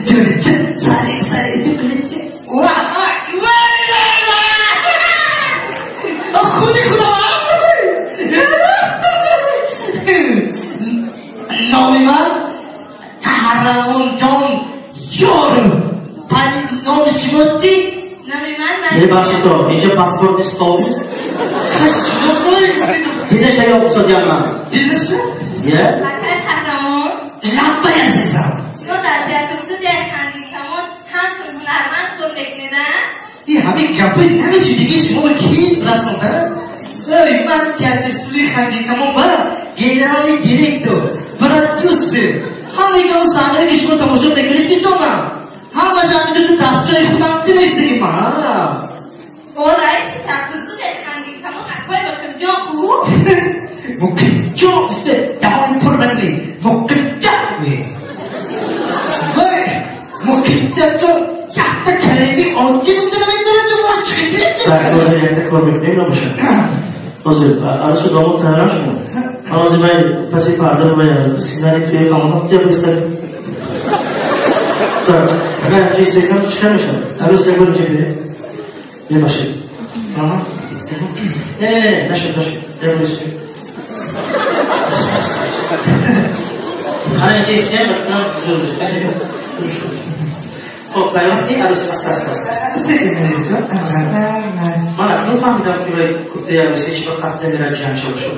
Ҷоничи, сари сари дукуличи. Вай вай вай вай. Худи худо. Номи ман Қаҳрамонҷон Ёров. Пани номи шумо чӣ? Номи ман Мебахшед, инҷо паспорти стол. Дилаша ёфт ман. Дилаша? Я? Акай Қаҳрамон. Лаббай, азизам. Шумо дар театр студияи Хандинкамон ҳамчун ҳунарманд кор мекунед, а? Ин ҳамин гапои намешудиги шумо ба кӣ расонда? Эй, ман театр студияи Хандинкамон ба генеральный директор, продюсер, ҳамаи гап саҳнае ки шумо тамошо мекунед метонам. Ҳамааш ҳаминҷо дастҷои худам дилештаги ман. Бо раиси театр студияи Хандинкамон акай Муқимҷон ку? Муқимҷон гуфта даҳон пур накунед. Муқимҷон гӯед. Эй, Муқимҷон якта калаи оддӣ гуфта наметавонад, мо чӣ директор? Так, ҳозир якта кор мекунем, набошад. Ҳозир арӯсу домод тайёр шумо. Ҳозир ман паси парда ва сценарий туи хамона я бистар. Так, агар чиз секам чӣ кар мешавад? Арӯс як бор инҷа биёед. Мебахшед. Не, не, не, нашуд, нашуд. Як бор истед. Ана инҷа истем, ба фикрам зур зур. Хоб, тайёр? Ин арӯс аста аста аста. Ман акнун фаҳмидам ки вай куртаи арӯсӣ чӣ ба қат намерад ҷанҷол шуд.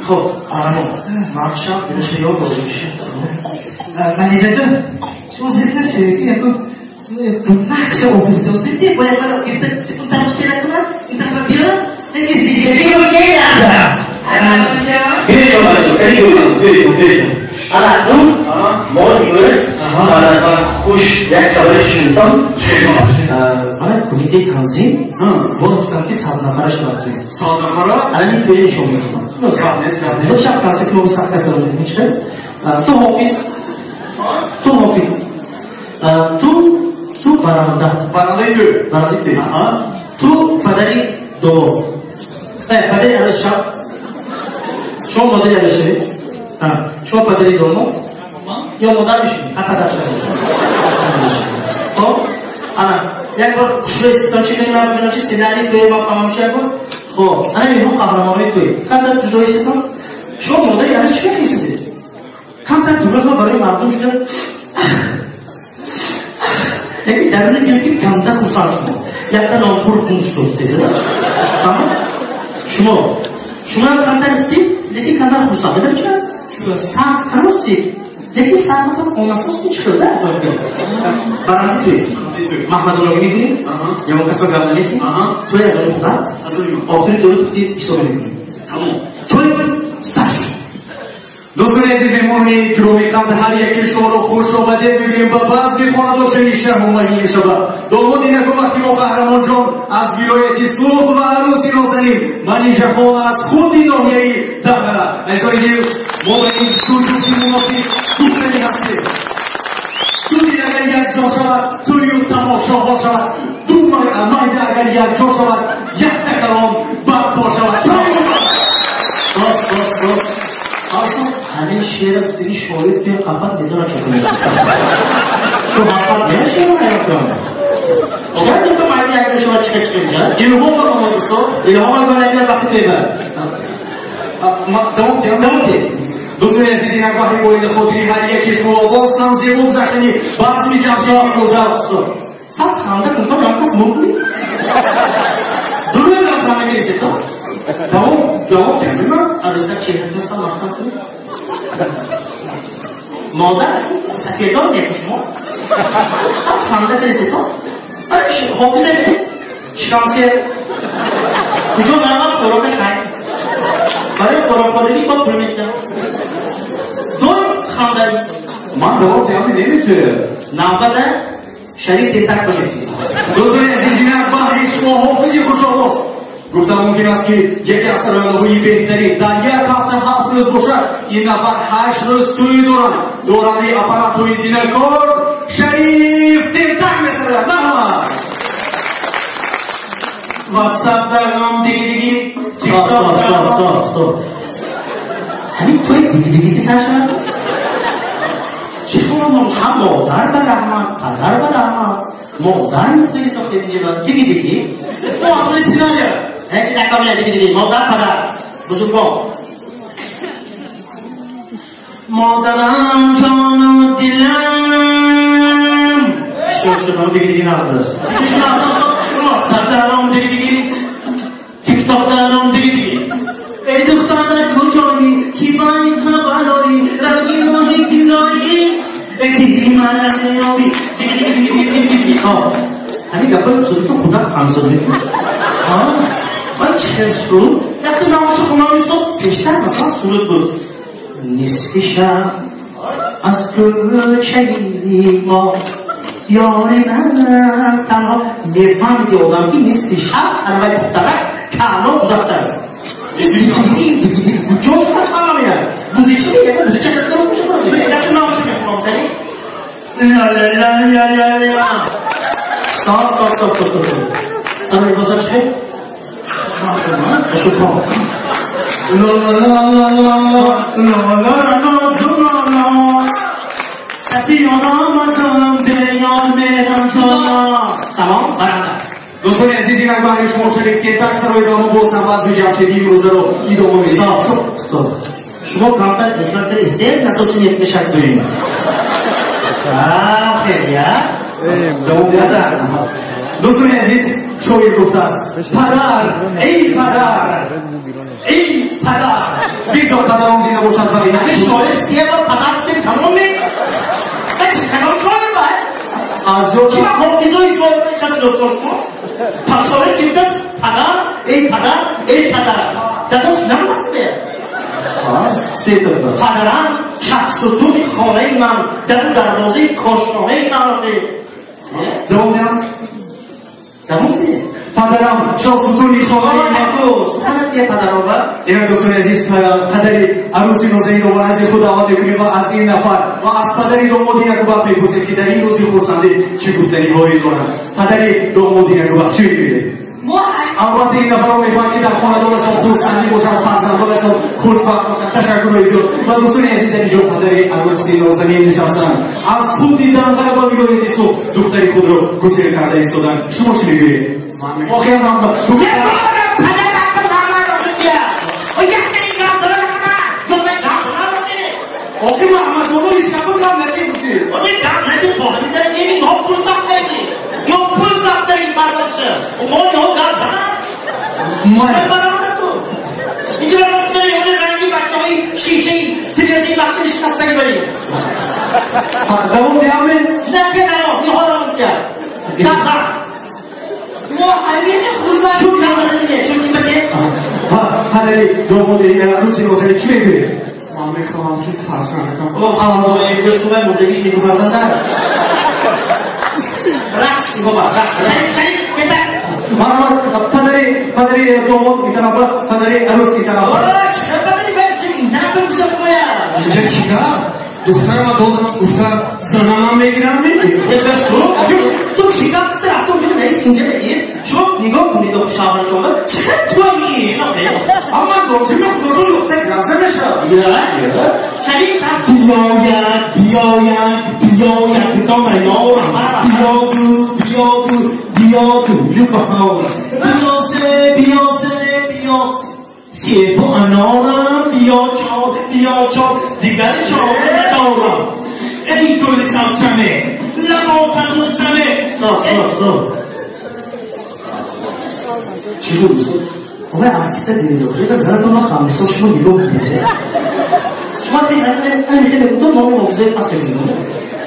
Хоб, Қаҳрамон, мард шав, дилаша ёд розӣ мешавад. Манижаҷон, шумо зид нашавед, яку нақша офаридосед, бояд маро гирифта он тарафа тела кунад, ин тарафа биёрад, лекин Ана мо имрӯз баъд хуш як хабари шунидам. Мана кумитаи танзим боз гуфтам ки 100 нафара шавад тӯй. 100 нафара? Ана ин тӯя нишон медиҳам. Боз шаб консерт мо 100 кас дорем. Чӣ? Ту ҳофиз. Ту ҳофиз. Ту баранда. Барандаи тӯй. Барандаи тӯй. Ту падари домод. Падари арӯс шаб. Шумо модари арӯс шавед. Шумо падари домод ё модар мешавед? Падар шавед. Хоб, ана як бор хушрӯй ситон чӣ кунем, ман бибинам чи сценарий тӯй ман фаҳмам чи як бор. Хоб, ана меҳмон қаҳрамонои тӯй. Камтар ҷудои ситон. Шумо модари арӯс чӣ мехисидед? Камтар дурӯғ барои мардум шуда. Лекин даруни дил ки ганда хурсанд шумо. Якта нонхӯр гум шуд. Тамом? Шумо ҳам камтар сид, лекин камтар хурсанд. Медонед чӣ? Саф каросид, лекин сафатон хонасоз чӣ хел да? Баранди тӯй. Маҳмадоноги мекунем, ягон кас ба гап наметӣ, тӯй аз они худат, охири дору тути ҳисоб мекунем. Тамом. Тӯй сар шуд. Дӯстони азиз, меҳмонони гиромиқадр, ҳар яке шуморо хуш омадед мегӯем ба базми хонадоршавии шаҳумаҳӣ мешавад. Домоди наку вақти мо Қаҳрамонҷон аз вилояти Суғд ва арӯси нозанин Манижахон аз худи ноҳияи Дағара. Азизони дил, мо ба ин ду ҷуфти муносиб гуфтанӣ ҳастем. Ду дил агар якҷо шавад, тӯю тамошоҳо шавад. Ду майда агар якҷо шавад, якта калом барпо шавад. Ҳамин шеър гуфтаги шоир туи қабат медонад чӣ кунад. Ту ҳаққат не шеър ҳаёт кунад. Чикар дута майда якҷо шавад, чика чика мешавад? Илҳом баромад устод. Илҳом баромад вақти туй бар. Давом тиҳам? Давом тиҳ. Дӯстони азиз, инак баҳри борида хотири ҳар яке шумо боз ҳам зебо гузаштани базми ҷамшиди имрӯза. Сад ханда кун, то як кас мурд. Дурӯғ ханда мегирисед то? Давом, давом тиҳам, ма? Арӯса чеҳратро сал маҳкам кунед. Модар сафедон яку шумо. Сад ханда кардед то? Ҳофиза шикамсер. Куҷо меравам хӯрокаш ҳай. Барои хӯрокхӯрдагиш бо пул медиҳам. Зор ханда. Ман давом тиҳам наметавонам. Навбата Шариф тентак кунед. Дӯстони азиз, инак баҳри шумо ҳофизи хушовоз. Гуфта мумкин аст ки яке аз сарояндаҳои беҳтарин дар як ҳафта 7 рӯз бошад. Ин нафар 8 рӯз тӯй доранд. Дорандаи аппаратҳои динакор Шариф Тентак месарояд. Марҳамат. WhatsApp дар ном диги-диги. Стоп, стоп, стоп, стоп, стоп. Ҳамин тӯй диги-диги ки сар шавад? Чӣ хонам? Ҳам модар ба раҳмат, падар ба раҳмат. Модар мухтари сохта инҷа диги-диги. Мо асли сценария. Ҳеҷ накамля диги-диги. Модар, падар, бузургон. Модарам ҷону дилам. Шуд, шуд, ҳам диги-диги набудааст. WhatsApp даром диги-диги, TikTok даром диги-диги. Эй духтар дар куҷоӣ, чӣ ба ин хабарорӣ, ранги моҳи тиллоӣ, эй диди ман меёбӣ. Диги-диги-диги-диги-диги. Стоп. Ҳамин гапҳои бузургто худат фаҳмсода мекунӣ. Ман чӣ суруд? Якта намоша хонам устод. Пештар масалан суруд буд. Нисфи шаб аз кӯчаи мо ёри ман танҳо. Мефаҳмиди одам ки нисфи шаб араваи духтарак каъно гузаштааст. Куҷо шуда фаҳмида? Бузича мегӯяд, бузича Якта намоша мехонам. Ла ла ла ла ла ла. Стоп, стоп, стоп, стоп, стоп. Сар либоса чӣ хел? Шукрон. Ла ла ла ла ла ла ла ла ла ла. Сафиён омадам, беёр мерам ҷона. Тамом, баранда. Дӯстони азиз, инак баҳри шумо Шариф Тентак сарояд ва мо боз ҳам базми ҷамшидии имрӯзаро идома медиҳем. Стоп, стоп. Шумо камтар эфратар истед, насоси нетмешак дорем. Хел, я? Давом диҳад. Дӯстони азиз, шоир гуфтааст: падар, эй падар, эй падар, бигзор падарон зинда бошад ва ҳамин шоир се бор падар гуфтем, тамом ме? Чи кадом шоир бай? Аз ёд Чи ба ҳофизои шоир бай ча шиноскор шумо? Шоир чи гуфтааст? Падар, эй падар, эй падар. Дадош намаст бе? Се та будааст. Падарам шахсутуни хонаи ман, дару дарвозаи кошонаи ман. Давом диҳам? Давом диҳ. Падарам шоҳсутуни хонаи ман. Суханат дия падарова. Инак, дӯстони азиз, падари арӯси нозанинро ба назди худ даъват мекунем ва аз ин нафар ва аз падари домоди Накӯбахт мепурсем, ки дар ин рӯзи хурсандӣ чӣ гуфтаниҳое доранд. Падари домоди Накӯбахт, чӣ мегӯед? Албатта, ин нафарро мехоҳанд, ки дар хонадонашон хурсандӣ бошанд, фарзандонашон хушбахт бошанд. Ташаккурҳои зиёд. Ва дӯстони азиз, дар инҷо падари арӯси нозанин нишастанд. Аз худи Данғара ба вилояти Суғд духтари худро гусел карда истоданд. Шумо чӣ мегӯед? Воқеан ҳам Охи, Маҳмадбобо, ишкапа гап наки гуфтӣ. Ози гап наки, то ҳамин дараҷа ё пул сафтаги, ё пул сафтаги бардошта. Мо ё гап занам. Инҷа барои ёни ранги бачаҳои шишаи телевизори вақти шикастаги бари. Давом диҳам? Не, ки давом, инҳо давом диҳам. Гап зан. Мо ҳамин хурсанд. Чун гап назанӣ, чун ин баде. Падари домоди арӯси нозанин, чӣ мегӯед? Ман мехоҳам, ки фарзандакам О, қаламдои гӯш кунай, мурдагиш нигоҳ фарзанда. Рақс нигоҳ бар, рақс. Шарик, шарик, кетар. Марҳамат, падари домод ин тарафа, падари арӯс ин тарафа. О, чӣ падари бер, чӣ ин тарафа гузар куя. Инҷа чӣ гап? Духтарама додам, гуфтам, занамам мегирам. Гӯш кун. Ту чӣ гап гуфта рафта онҷо нест, инҷа нест. Шумо нигоҳ кунед, охи шавҳарчон. Чӣ туи ин охи? Амма лозим худошо лухта гирам мешавад. Шарик сар. Биёяд, биёяд, биёяд, дона ёрам. Биёду, биёду, биёду, любаҳорам. Биёсе, биёсе, биёс. Себу анорам, биё чор, биё чор, дигар чор надорам. Эй гули савсане, лаботанусане. Стоп, стоп, стоп. Чӣ буд? Овай артиста бинед, охи, занатон хандисо шумо нигоҳ кунед. Шумо бинед, то номи ҳофизаи пас мекунед.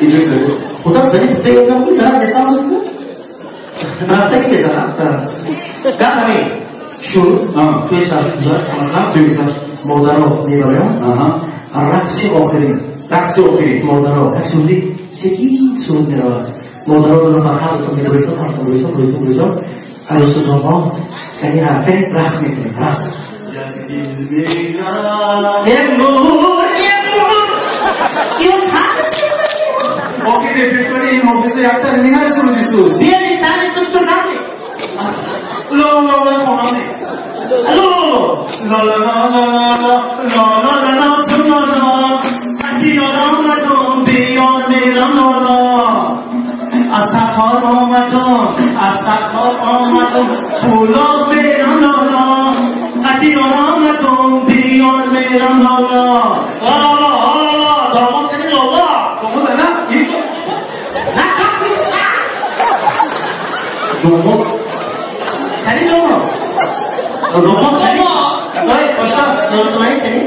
Инҷо гузаред. Худат зани гуфта ёд набуд, занат нестам зуд. Рафта ки безанат. Гап ҳамин. Шуд, туи сар гузашт, амакам. Туи гузашт. Модаро мебароям. Рақси охирин. Рақси охирин. Модаро, як суруди секин суруд меравад. Модаро ду нафар ҳар дутон мебуритон, ҳар дутон буритон, буритон, буритон. Арӯсу домод кани кани рақс мекунем, рақс. Эмур, эмур. Ё танц. Охи, репертуари ин ҳофиза яктар ниҳай суруди сус. Биёни танц ту зани. Ла ла ла хонаме. Ла ла ла. ла ла ла ла ла ла ла ла ла ла ла ла. Биёр омадум, биёр мерам ла ла. Аз сафар омадум, аз сафар омадум, пуло мерам ла ла. Диёр омадум, биёр мерам ла ла. Ла ла ла ла ла, домод кани ла ла. Домод на, ин На кап. Домод Кани домод. Домод кани. Вай, оша, домод кани.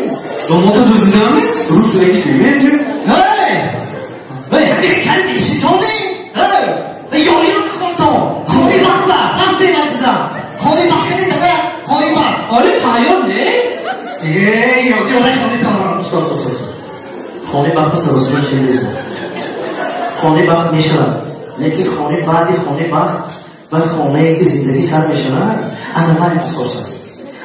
Домодро дуздидам? Рӯ шудагиш мемеҷи? Ҳей! Вай, кани бишитони? Ҳей! Ёрим хонтон. Хони бахта, рафте мантида. Хони бахтани дага, хони бахт. Оре, тайёр не? Эй, ёки олай хони тамом. Стоп, стоп, стоп. Хони бахт саросима чиз. Хони бахт мешавад. Лекин хони баъди хони бахт ва хонае ки зиндагӣ сар мешавад, ана май асос аст.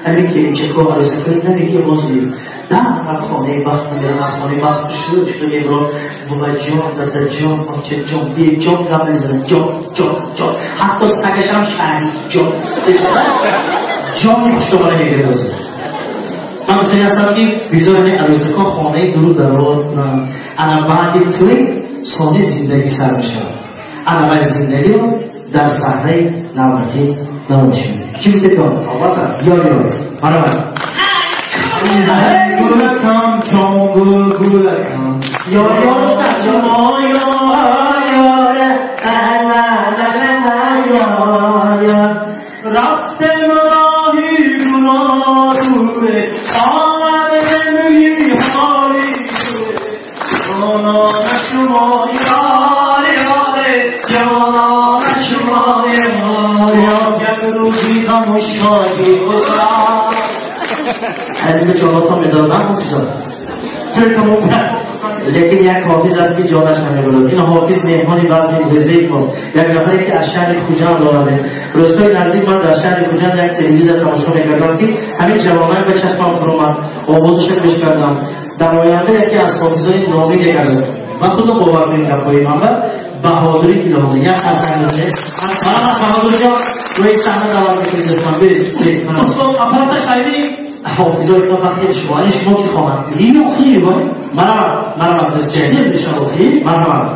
Ҳамин келинчако, арӯсакои наве ки ҳозир дар хонаи бахт намерам, аз хонаи бахт шуд шуд мебро, буваҷон, дадаҷон, очаҷон, беҷон гап мезанад, ҷон, ҷон, ҷон. Ҳатто сагашам шаҳри ҷон. Ҷони хуштомона мегирад ҳозир. Ман гуфтани ҳастам, ки бигзор ҳамин арӯсако хонаи дуру дароз кунанд. Ана баъди тӯй сони зиндагӣ сар мешавад. Ана вай зиндагиро дар саҳнаи навбатӣ намоиш медиҳем. Чӣ гуфтед? Албатта. Ёр, ёр. Марҳамат. Гулакам, чон гул гулакам. Ёр, ёр, устад, Шумо ёр, ёр, ана, ана, ёр, ёр. Рафтем роҳи дуре, омадем ҳоли дуре. Ҷонона шумо ёр. روزی غم و شادی گذشت. از این جوابتان میدادم حافظا لیکن یک حافظ است که جانش نمیبرد. این حافظ مهمانی بزم امروزی ما، یک نفری که از شهر خوجند آمده. روستای نزدیک من در شهر خوجند یک تلویزیون تماشا میکردم که همین جوانان به چشمم فرو آمد، آوازش گوش کردم. در آینده یکی از حافظای نامی میکردم و خودم باور کنید گپای من بهادری الهامی یک فرسنگ بزنید. من بهادر جان روی صحنه دعوت میکنید دوستان. برید استاد اپارات شایبی حافظای تا وقتی شما یعنی شما که خواهم این خیلی باید مرحبا چیز میشه آخی مرحبا.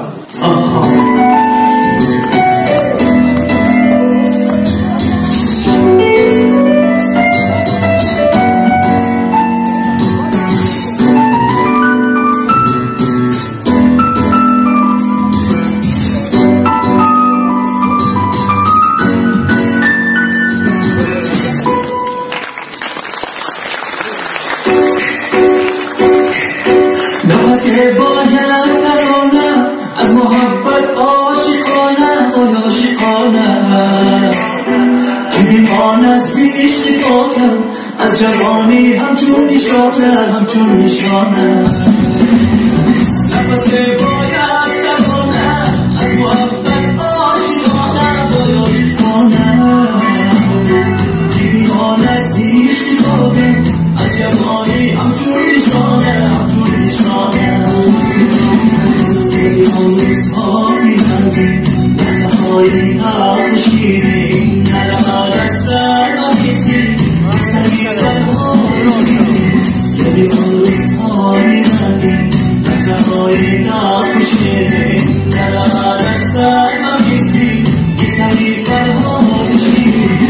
باید ترانه از محبت عاشقانه وای عاشقانه که بیماند ز عشق پاکم از جوانی همچون نشانه همچون نشانه. نفس باید ترانه از محبت عاشقانه وای عاشقانه که بیماند ز عشق پاکم از جوانی همچون نشانه همچون نشانه. آن روزها می‌رنگیم لحظه‌های تلخ و شیرین نرود از سر آمیزی پسری فرهاد و شیرین. یاد آن روزها می‌رنگیم لحظه‌های تلخ و شیرین نرود از سر آمیزی پسری فرهاد و شیرین.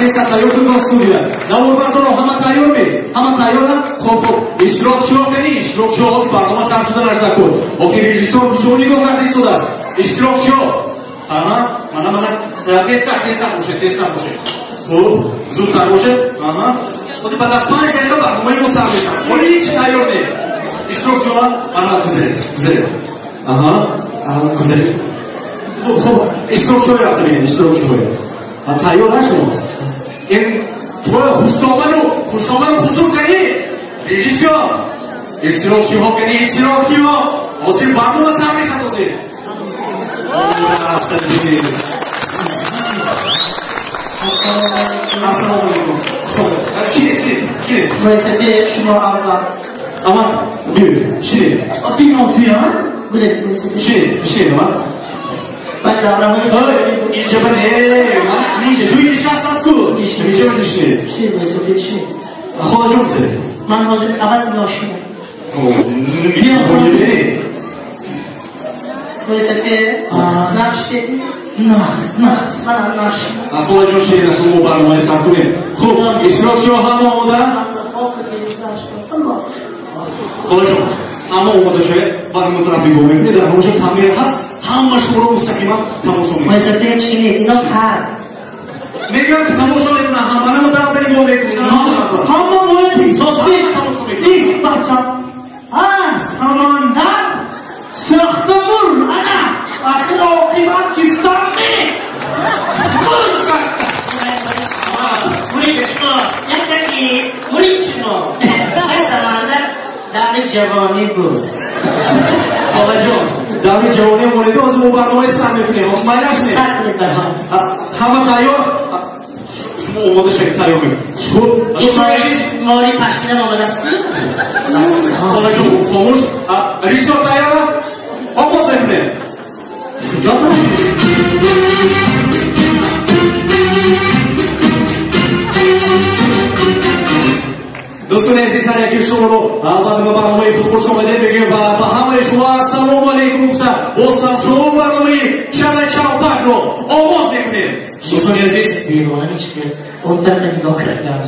Тезтар тайёр кун ба студия. Наворбардоро ҳама тайёр ме? Ҳама тайёранд? Хоб, хоб. Иштирокчиҳо кани? Иштирокчиҳо ҳозир барнома сар шуда нашда кун. Охир режиссёр куҷо нигоҳ карда истодааст? Иштирокчиҳо. Ага, мана, мана. Тезтар, тезтар бошед, тезтар бошед. Хуб, зудтар бошед. Ага. Ҳозир баъд аз 5 дақиқа барномаи мо сар мешавад. Ҳоло ҳеҷ тайёр не. Иштирокчиҳо, мана, гузаред, гузаред. Ага, гузаред. Хуб, хуб, иштирокчиҳо рафта бинед, иштирокчиҳо. Тайёр нашумо? Ин твоя хуштоману, хуштоману хусур кани? Режиссёр. Иштирокчиҳо кани, иштирокчиҳо. Ҳозир барнома сар мешавад ҳозир. Рафта бинед. Ассалому алайкум. Шинед, шинед, шинед. Муассафе шумо аввал. Аман, биёед, шинед. Биёед, туя? Гузаред, муассафе. Шинед, шинед, аман. Баъд давраҳои инҷа ба не, мана инҷа ҷои нишаст аст ку. Инҷа нишинед. Шинед, муассафе, шинед. Холаҷон гузаред. Ман ҳозир аввал ношинам. Биёед. Муассафе, нақш дедӣ? Нақс, нақс. Манам нақш. Холаҷон, шинед, мо барномаи сар кунем. Хуб, иштирокчиҳо ҳама омода? Холаҷон, ҳама омода шавед, барнома тараф нигоҳ мекунед, дар ҳамонҷо камера ҳаст, ҳама шуморо мустақиман тамошо мекунад. Муассафе, шинед, ино ҳар. Мегӯям ки тамошо мекунад, ҳама тараф нигоҳ мекунед. Ҳама бояд эҳсос ҳама тамошо мекунад. Ис бача. Самандар сохта мур, ана, ахир оқибат гирифтор ме. Мурид шумо, якаки, мурид шумо. Самандар даври ҷавонӣ буд. Холаҷон, даври ҷавонӣ монеда, ҳозир мо барномаи сар мекунем. Майлаш не? Сар кунед, бача. Ҳама тайёр? Шумо омода шавед, тайёр мекунед. Хуб, мори пашминам омодаст. Холаҷон, хомӯш. Режиссёр тайёр? Оғоз мекунем. Куҷо барам? Дӯстони азиз, ҳар яки шуморо албатта ба барномаи худ хуш омадед мегӯем ва ба ҳамаи шумо ассалому алайкум гуфта боз ҳам шумо барномаи Чала Чалпакро оғоз мекунем. Дӯстони азиз, девона чӣ он тараф нигоҳ кардам,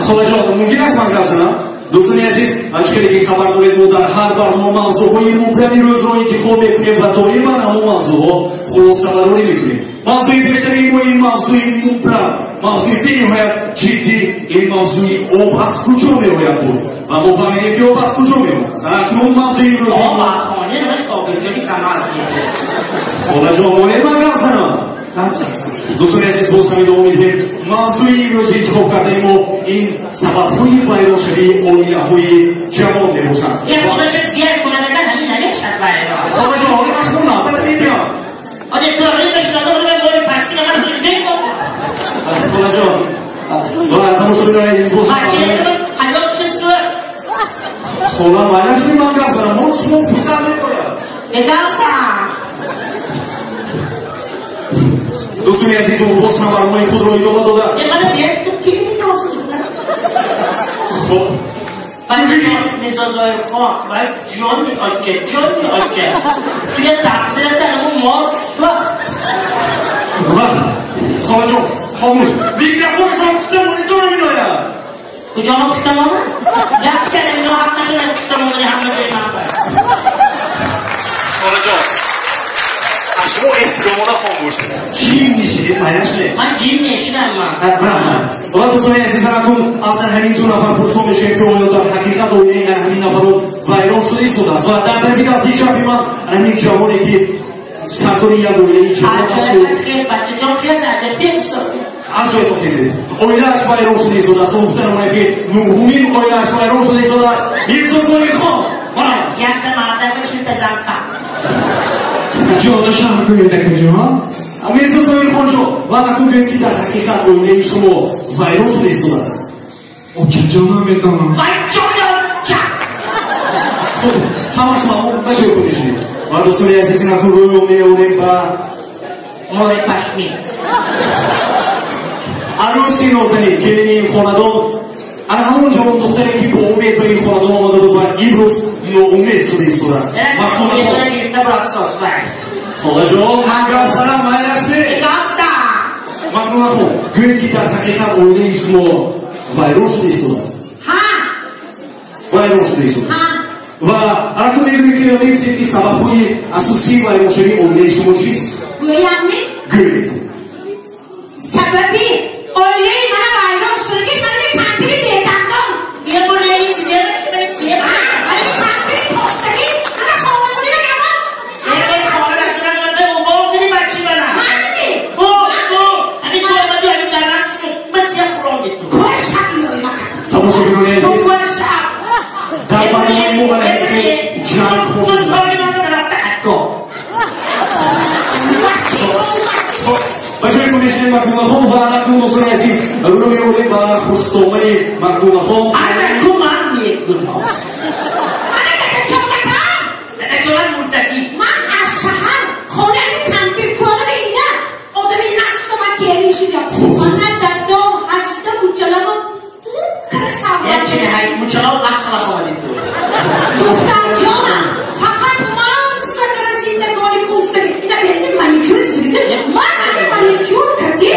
холаҷон, мумкин аст ман гап занам? Дӯстони азиз, чӣ ки хабар доред, мо дар ҳар барнома мавзӯъҳои мубрами рӯзро интихоб мекунем ва доиман ҳамон мавзӯъҳо хулосабарорӣ мекунем. Мавзӯи бештари мо ин мавзӯи мубрам, мавзӯи бениҳоят ҷиддӣ, ин мавзӯи об аз куҷо меояд буд ва мо фаҳмидем ки об аз куҷо меояд. Акнун мавзӯи имрӯзи об аз хонаи Собирҷони Камаз меояд. Холаҷон, монед ман гап занам? Дӯстони азиз, боз ҳам идома медиҳем. Мавзӯи имрӯзи интихоб кардаи мо ин сабабҳои вайроншавии оилаҳои ҷавон мебошанд. Худашон зиёд кунадаган ҳамин намешавад вайрон. Холаҷон, ҳоло ман шумо навбат медиҳам. Оне ту ҳамин бишунадам, ман бори пашмина ман куҷо нигоҳ кунам? Холаҷон, ва тамошобинони азиз, боз ҳаётшо сӯхт. Хола, майлаш ман гап занам, ҳол шумо фурсат мебояд. Гап зан. Дӯстони азиз, мо боз ҳам барномаи худро идома дода. Хуб, Мирзо Зоҳирхон, вай ҷони оча, ҷони оча. Туя тақдирата ҳамун мол сӯхт. Холаҷон, хомӯш. Микрофоншон пушта монитор минояд. Куҷо ма пушта мона? Як калима ино ҳақташона пушта монани ҳама ҷои ман бар. Холаҷон, аз шумо эҳтиромона хомӯш. Ҷим нишинед, майлаш не? Ман ҷим нешинам ман. Ва дӯстони азиз, акнун аз ҳамин ду нафар пурсон мешавем ки оё дар ҳақиқат оилаи ҳамин нафарон вайрон шуда истодааст ва дар тарафи дасти чапи ман ҳамин ҷавоне ки сардори як оилаи ҷавон аст. Бачаҷон, хез, аҷаб аз ҷоятон хезед. Оилааш вайрон шуда истодааст. Мо гуфта намоем ки нуҳумин оилааш вайрон шуда истодааст. Мирзо Зоҳирхон. Якта мардама чилта зан кард. Ҷонашам гӯед, акаҷон. Мирзо Зоҳирхонҷон, ва акнун гӯед ки дар ҳақиқат оилаи шумо вайрон шуда истодааст. Очаҷонам медонам. Вай ҷони оча! Хуб, ҳамаш маъмул ба ҷои худ нишинед. Ва дӯстони азиз, ин акнун рӯё меорем ба мори пашмин. Арӯси нозанин, келини ин хонадон, ана ҳамон ҷавон духтаре ки бо умед ба ин хонадон омада буд ва имрӯз ноумед шуда истодааст. Холаҷон, ман гап занам, майлаш не? Гап зан! Мақнунахон, гӯед ки дар ҳақиқат оилаи шумо вайрон шуда истодааст? Ҳа. Вайрон шуда истодааст. Ҳа. Ва акнун мегӯед ки сабабҳои асосии вайроншавии оилаи шумо чист? Гӯям ми? Гӯед. Сабаби оилаи мана вайрон шудагиш мана кампири бедандон. Ия бура ич нема. Мана кампири тохтагӣ мана хонадони ва ямон. Ия хона дастира мана убор кунӣ бачи мана. Манми? Ту ҳамин ту омадӣ ҳамин дарам шуд. Ман зия хӯрондӣ ту. Кор шаб илои мака. Тамошобинони азиз. Ту кор шаб. Дар барномаи мо мана ҷанг Ту соли ман рафта ҳатто. Ба ҷои кунишини Мақнунахон ва акнун дӯстони азиз рӯ меорем ба хушсомани Мақнунахон. Ана ку ман мегӯнос. Ана дадачонакам. Дадачонак мурдагӣ. Ман аз шаҳар хонаи кампиркора ина одами нафто ман керин шудям. Мана дадом 18 мучаламо пукра шавҳар. Чине ҳай мучалав лахла омадӣ ту. Духтарҷонам фақат ман сакра зиндагони гуфтагӣ. Ина бериди маникюр чизида. Ман ами маникюр кардӣ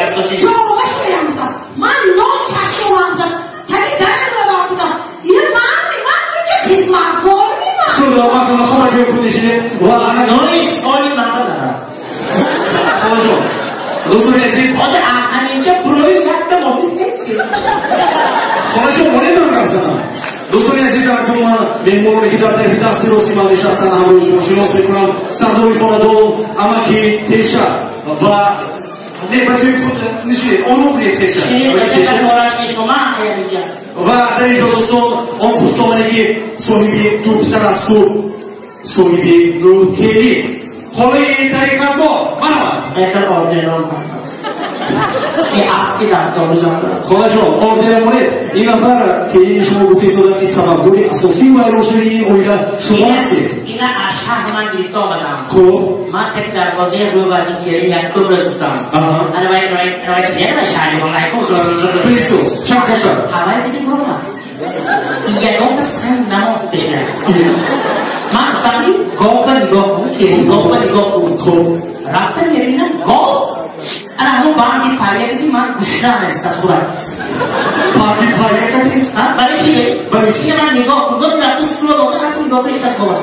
ҷома шуям будам. Ман нон чашмонам будам. Таги дарам будам. Ина ман куҷа хизматкор меман. Шуд Мақнунахон ба ҷои худ нишинед ва ана Нои соли ман базарам. Холаҷон, дӯстони азиз, Ҳозир ҳаминҷа бурои якта мобил Холаҷон, мо намедонам гап занам. Дӯстони азиз, акнун ман меҳмононе ки дар тарафи дасти рости ман нишастанд ҳамроҳи шумо шинос мекунам. Сардори хонадон амаки Теша ва не, ба ҷои худ нишинед, ором кунед Теша. Ва дар инҷо дӯстон он хуштомане ки соҳиби ду писар асту соҳиби нуркелӣ холаи тариқатбо марҳамат. Холаҷон, ордена монед. Ин нафар келини шумо гуфта истода ки сабабгори асосии вайроншавии ин оила шумо ҳастед. Ина аз шаҳр ман гирифта омадам. Хуб. Ман так дарвозаи рӯварди келин якум рӯз гуфтам. Ана вай вай чизе на шаҳри мо лайку. Христос, чанд каша? Ҳавай диди бурма. Ягона санг намо пешна. Ман гуфтам ки гов ба нигоҳ кун, келин гов ба нигоҳ кун. Хуб. Рафтам мебинам гов. Ана ҳамон банди пая кади ман гушна нависта аз худам. Банди пая кади? Ҳа, барои чи? Барои чи? Ина ман нигоҳ кун, гов рафта стула дода, ҳатто нигоҳ куниш даст бобад.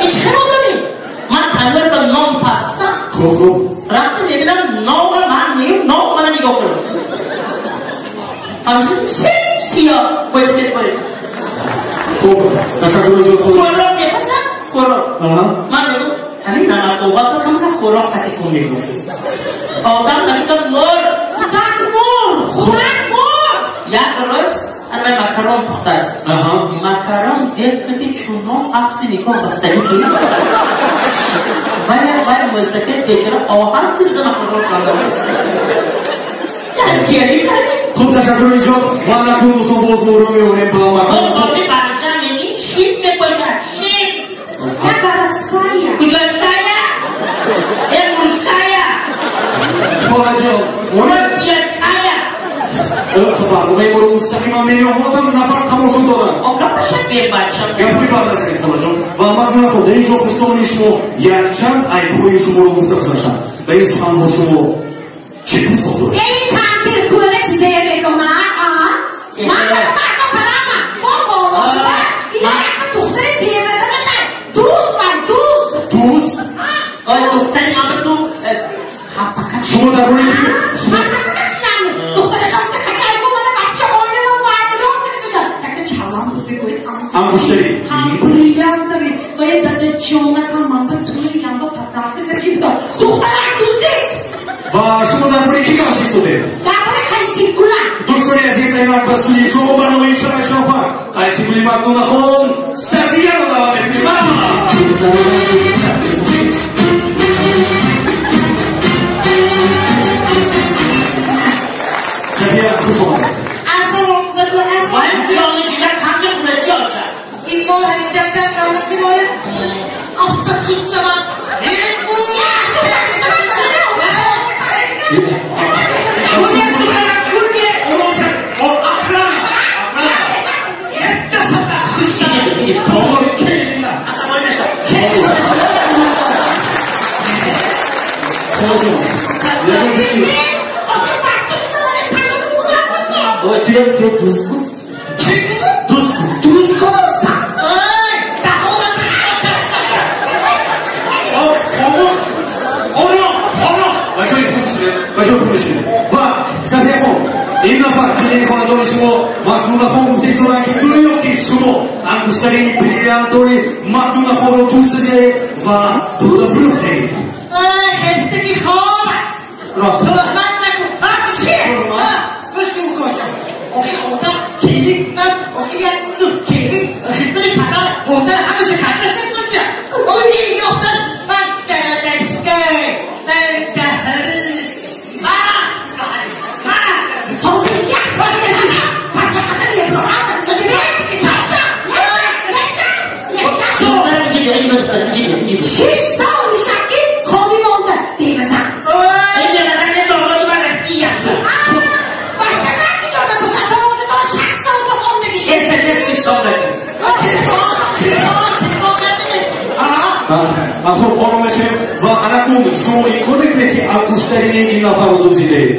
Ин чӣ хел одами? Ман танвар ба ном пафтам. Хуб, хуб. Рафта мебинам нома ман ним, ном мана нигоҳ кун. Ҳамсин сеп сиёҳ, бояд бихӯред. Хуб, ташаккур зиёд худо. Хӯрок мепасад? Хӯрок. Ман мегӯм, ҳамин намакоба ба кам-кам хӯрок қатӣ кун мегӯм. Одам нашуда мор. Худак мор, худак мор. Як рӯз ана вай макарон пухтааст. Макарон дер кади чунон ақди никоҳ бастагӣ ки вая вай мӯйсафед бечора оҳанг зада макарон карда. Келин кардӣ. Хуб, ташаккури зиёд. Ва акнун дӯстон боз мо рӯ меорем ба Боз соҳиби барза мегӣ шиб мепошад, шиб. Я городская. Куҷоская? Э мужская. Холаҷон, Россияская. Барномаи моро мустақиман миллионҳо нафар тамошо доранд. О, гапаша бебача. Гапҳои бад назанед, холаҷон. Ва Мақнунахон, дар ин ҷо хуштомани шумо якчанд айбҳои шуморо гуфта гузаштанд. Ба ин суханҳо шумо чӣ посух доред? Эй кампир кӯра чизая мекунад, а? Ман ба марда парама. Бо боло шуда. Ина якта духтари беваза бошад. Дуз вай, дуз. Дуз? Ой, духтари ама ту хапака. Шумо дар бораи Ман хапака чиям. Духтари шомта качайку мана бача оилама вайрон карда. Якта чалам буди гӯед. Ангуштарӣ. Ҳам бриллиантовый. Ва я дада ҷонакам ман ба туи ямба подарка каши будам. Духтарак дуздид. Ва шумо дар бораи кӣ гап мезодед? Дар бораи Қайсигула. Дӯстони азиз, инак ба сӯи шоу барномаи Шаҳри Шоҳпар Қайсигули Мақнунахон Сафияро даъват мекунем. Марҳамат. Сафия, хуш омадед. Вай ҷони ҷигар қанди хӯрад ҷоҷа. این بار همین دستم قبول کنید افتاد خود شود. Холаҷон, Туя дӯст гуфт. Чӣ гуфт? Дӯст гуфт. Дӯст гуфт. Ай, даҳонат. Хомӯш. Ором, ором. Бачаҳои хуб шудед. Бачаҳои хуб шудед. Ва Сафия хон, ин нафар келини хонадони шумо Мақнунахон гуфтесонанд, ки гӯё ки шумо ангуштарини бриллиантдори Мақнунахонро дӯст диҳед ва дода фурӯхтед. Ай, хестаки хона. Рост. Туҳмат накун. Ҳа, чӣ? Гӯш кун, укоҷон. Охи одам келин ман, охи як ду келин хизмати падар, модар ҳамаша кардаш нестонҷа. Ои ёфтан ман дарадаскай, ман шаҳри, ман Ҳозир як бор мезанам, бачақата мебурам, 6 сол мешавад, ки хони монда бевазан. Ин бевазан не, домоди ман аст, яхши. Бачаша куҷода бошад? Домоди то 6 сол боз омда бишед. Хуб, ором мешавем ва анакун шумо имкон мекунед, ки ангуштарини ин нафарро дуздидаед?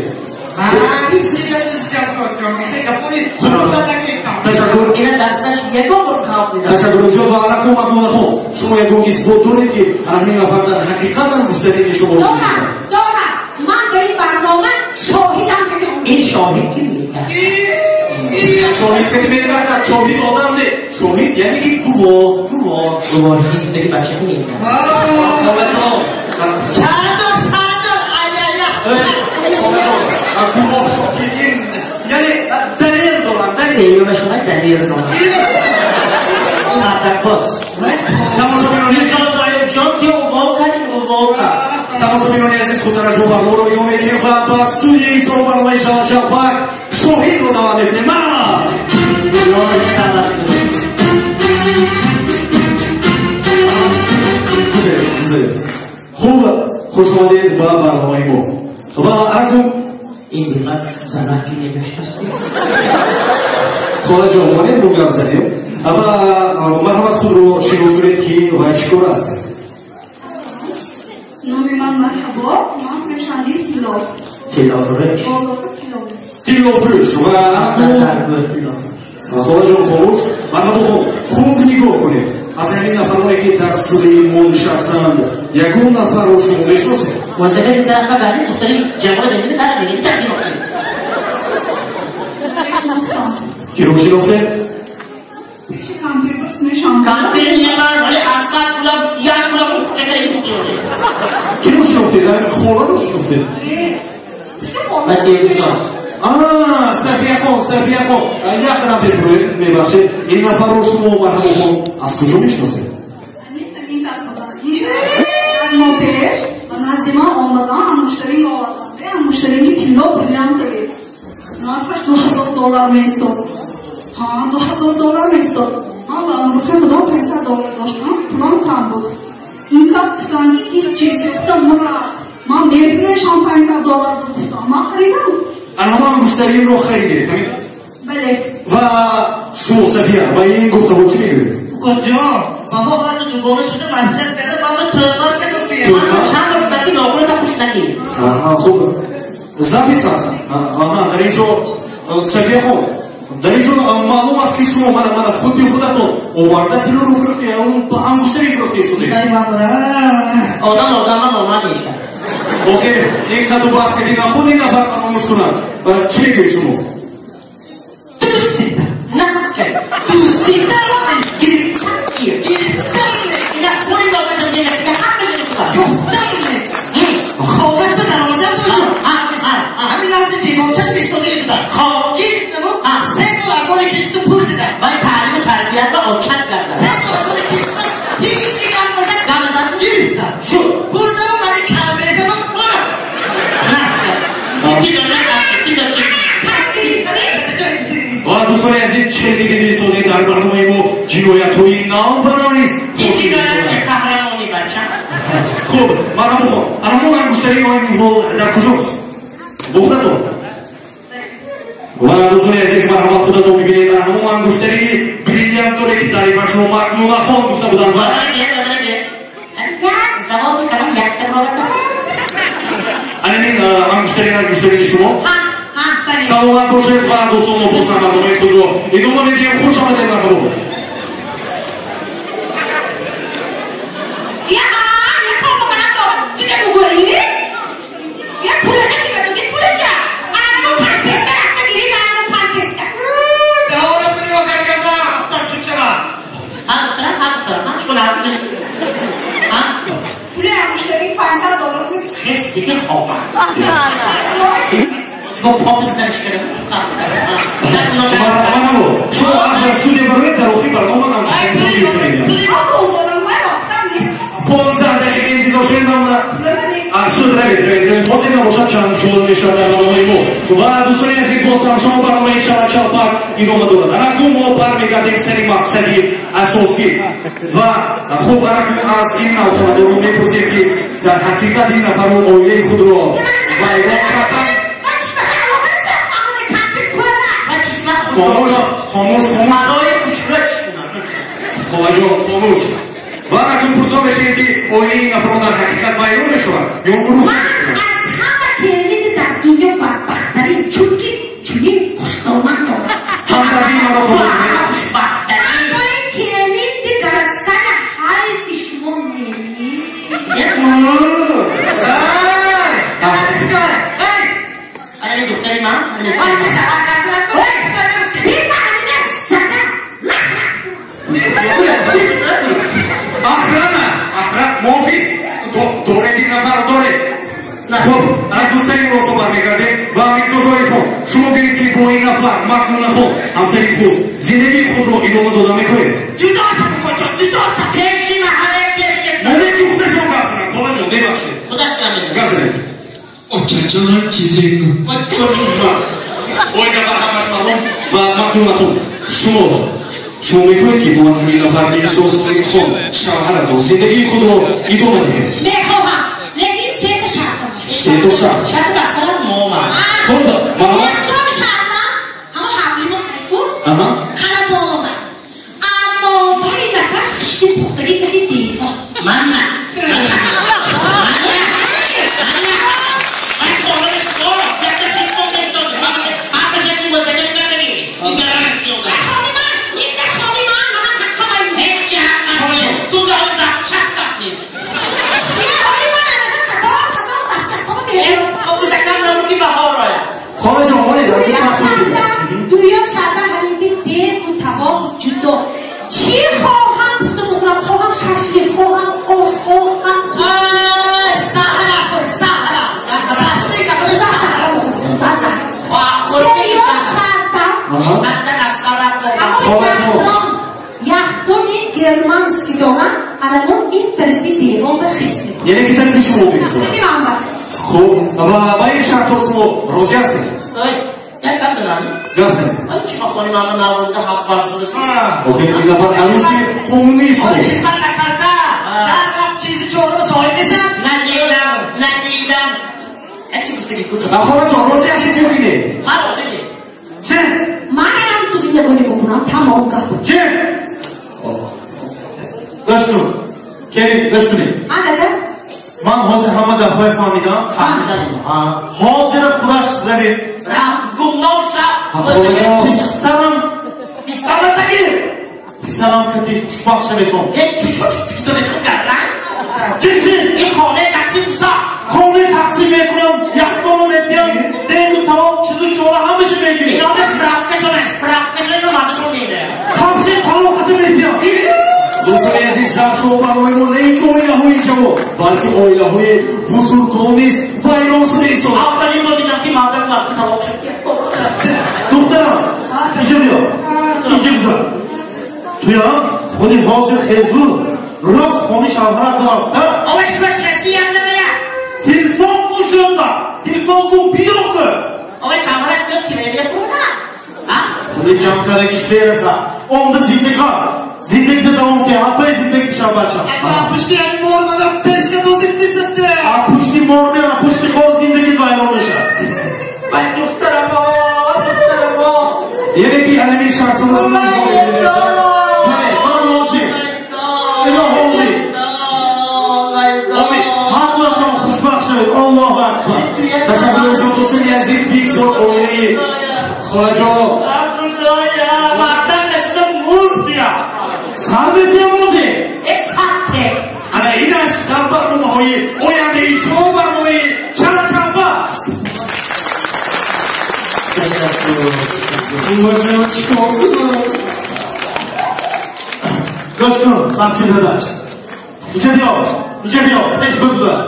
Ташаккур. Ина дасташ ягон бор қалб медад. Ташаккур зиёд ва анакун Мақнунахон, шумо ягон исбот доред, ки ҳамин нафар дар ҳақиқат ангуштарини шуморо Дорам, дорам. Ман ба ин барнома шоҳидам ки Ин шоҳид ки мегӯяд? Шоҳид ки мегардад, шоҳид одам не. Шоҳид яъне ки гувоҳ, гувоҳ. Гувоҳи гуфтаги бача ки мегӯяд. Холаҷон. Сардор, сардор, ай-ай-ай. Холаҷон, гувоҳ шоҳид ин яъне далел дорам, далел. Сеюмаш омад, далел дорам. Ин мардакбоз. Тамошобинони Ҷон, ки увол кард, увол кард. Тамошобинони азиз, худтараш бо барномаро идома медиҳем ва ба студияи шоу барномаи Шалшалпак шоҳидро даъват мекунем. Марҳамат. Хуб, хуш омадед ба барномаи мо. Ва акнун ин димак занак ки мегашт. Холаҷон, омадед бо гап занем. Ва марҳамат, худро шинос кунед, ки ва чӣ кор ҳастед? Номи ман Марҳабо, ман фурӯшандаи тилло. Тиллофурӯш? Бозорда тилло. Тиллофурӯш. Ва холаҷон хомӯш. Марҳабо хон, хуб нигоҳ кунед. Аз ҳамин нафароне, ки дар студияи мо нишастанд, ягон нафарро шумо мешиносед? Вазифаи тараф ба баъди духтари ҷавон бинед, тараф бинед, тараф бинед. Киро шинохтед? Пеши компютер мешам. Компютер мемар, вале асаб кулам, як кулам хучака ин шуд. Киро шинохтед? Ҳамин холаро шинохтед? Ба телевизор. Сафия хон, Сафия хон, як қадам пеш бироед, мебахшед. Ин нафарро шумо марҳабо хон аз куҷо мешиносед? Мо пеш ба назди ман омадан, ангуштаринг овардан. Ангуштаринги тилло бриллиантовый. Нархаш $2000 меистод. Ҳа, $2000 меистод. Ман ба рухи худо $500 доштам, пулам кам буд. Ин кас гуфтанд, ки ҳеҷ чиз гуфтам, ман мефурӯшам $500 гуфтам. Ман харидам. Ана ангуштаринро харидед? Бале. Ва шумо Сафия, ба ин гуфтаҳо чӣ мегӯед? Укоҷон, ба ҳо ҳарду дугона шуда маслиҳат карда, маро тӯҳмат кардосия. Ман чанд бор гуфтам, ки нохуната хуш нагир. Хуб, запис аст. Аҳа, дар ин ҷо Сафия хон, дар ин ҷо маълум аст, ки шумо мана мана худи худатон оварда тиллоро фурӯхте, он ангуштари фурӯхте истодед. Одам одама номард мешавад. Охир, ин қаду баҳс кардӣ, нахуд ин нафар фаромӯш кунад. Ва чӣ мегӯед шумо? Дуздида, наскар, дуздида, гирифтан, гирифтан. Ина хуни бобаша мегирифт, ҳамаша мехӯрад. Хобаш ба даромада буд. Ҳамин лаҳза ҷибончаш истода будам. Хоб. Гирифтаму $3 аз оне гирифту пул зидам. Вай таълиму тарбият ба очат кардам. $3 аз оне гирифтам, ҳеҷ ки гап назад. Гап назад? Гирифтам. Шуд. Бурдаму барои камера задам, бурам. Наскар. Ва дӯстони азиз, чизе ки дидед дар барномаи мо ҷиноятҳои нав баронист. Ин ҷинояти қаҳрамонӣ, бача. Хуб, марҳабо хон, ана ҳамон ангуштари ои ниҳол дар куҷост? Бо худатон. Ва дӯстони азиз, марҳамат, худатон бибинед, ана ҳамон ангуштари бриллиантдоре, ки таърифашро Мақнуна хон гуфта буданд. Як заводи калон якта баровард аст. Ана ин ангуштари ангуштарини шумо? Ҳа, ҳа. Саломат бошед ва дӯстон, мо боз барномаи худро идома медиҳем. Хуш омадед, марҳабо. دیگه خواب است. با پاپ سرش کردم. شما از سوی برای در آخر برنامه من 15 دقیقه انتظار شدیم. از سود روید حاضر نباشد چند شد میشود در برنامه ما. و دوستان عزیز، باز هم شما برنامه شب چلپک ادامه دارد. اکنون ما برمیگردیم سر مقصدی اساسی و خوب اکنون از این نوخانه‌داران میپرسیم که در حقیقت این نفران عائله خود را ویران کردند. خاموش خاموش خاموش خواهجان خاموش. و اکنون پرسان میشیم که عائله این نفران در حقیقت ویران میشود یا درست میشود. از همه کلید در دنیا بدبخت‌ترین، چون که چنین خوشدامن دارد. همدردی مرا قبول کنید. اما این کلید گرفتن حیف شما نمی. دختری من охрана охрана муофиқ доред, ин нафар доред. Хуб, акнун сари муросо бармегардем ва Мирзо Зоирхон, шумо гӯед ки бо ин нафар Макнунахон ҳамсари худ зиндагии худро идома дода мехоҳед? Моне ки худашон гап зананд. Холаҷон, бебахшед, гап занед. Очаҷонам чизе Ой, нафар ҳамаш маълум. Ва Макнунахон, шумо мехоҳед ки бо ҳамин нафар Мирзо Зоирхон шавҳаратон зиндагии худро идома диҳед? Мехоҳам, лекин се та шарт. Се та шарт. Шарт масалан мома. Хуб, маълум. Якум шартам ҳама ҳавлимо ку қара болома. Аммо вай нафар хишти пухтагӣ кади дева. Ман на. Ман хоҳам шумо якта хишт монда. Ҳамаша ки вазагат кардагӣ. Дуюм шартам ҳамин ки дегу табоқ ҷудо. Чӣ хоҳам пухта бухӯрам, хоҳам шашлик, хоҳам ош, хоҳам сеюм шартам ҳамон яхдони германский дорам, анамон ин тарафи девон ба хис мекунам. Яъне ки тарафи шумо мегузорад. Хуб, ва ба ин шартҳо шумо розӣ ҳастед? Як гап занам. Гап занед. Чӣ хони ман наврӯзда ҳафт бар шуда. Охир ин нафар арӯси қонунии шумо. Хизмат накарда. Дар рафт чизи чорро соҳиб нестам. Надидам, надидам. Чӣ гуфтагӣ куҷо? Холаҷон, розӣ ҳастед ё ки не? Ман розӣ нем. Чӣ? Манам ту зиндагонӣ бикунам, тамом гап. Чӣ? Гӯш кун. Келин, гӯш кунед. А дада? Ман ҳозир ҳама гапҳои фаҳмидам. Фаҳмидам. Ҳозир худаш равед. Гумном шав. Писарам, писарам тагир. Писарам кати хушбахт шаведон. Чӣ чӣ кардан? Чӣ чӣ? Ин хона тақсим шав. Хона тақсим мекунам, яхдону метиям, дегу тавоқ, чизу чора ҳамаша мегирем. Ино справкашон аст, справкашон ино мазашон меида. Тақсим талоқати метиям. Дӯстони азиз, шумо барои мо на ин ки оилаҳои ҷавон, балки оилаҳои бузургон низ вайрон шуда истодаанд. Аввалин бор дидам ки мардак вақти талоқ шуд. Духтарам, инҷо биё, инҷо гузар. Туям худи ҳозир хезу рост хони шавҳарат бирафта. Оваш шаш Россиям набая. Телефон кун шунда, телефон кун биё ку. Оваш шавҳараш биё кире бехӯрда. Худи ҷамъ кардагиш мерасад. Онда зиндагон. Зиндагида давом кун, ҳаппаи зиндагӣ шав бачам. Пушти ҳамин мор мана пешка бозид митирде. А пушти мор не, а пушти хор зиндагит вайрон мешавад. Вай духтарамо, духтарамо. Яъне ки ҳамин шартҳоро шумо Бале, ман розӣ. Илоҳ омин. Омин. Ҳамаатон хушбахт шавед. Аллоҳу акбар. Ташаккур зиёд, дӯстони азиз, бигзор оилаи Холаҷон. Худоя, мардак нашуда мурдия. Сар метемозе. Сатте. Ана инаш дар барномаҳои ояндаи шумо барномаи чарчанба. Бобоҷон, чикор кунам? Гӯш кун, ҳамчин дадаш. Инҷа биё, инҷа биё, пеш бигузар.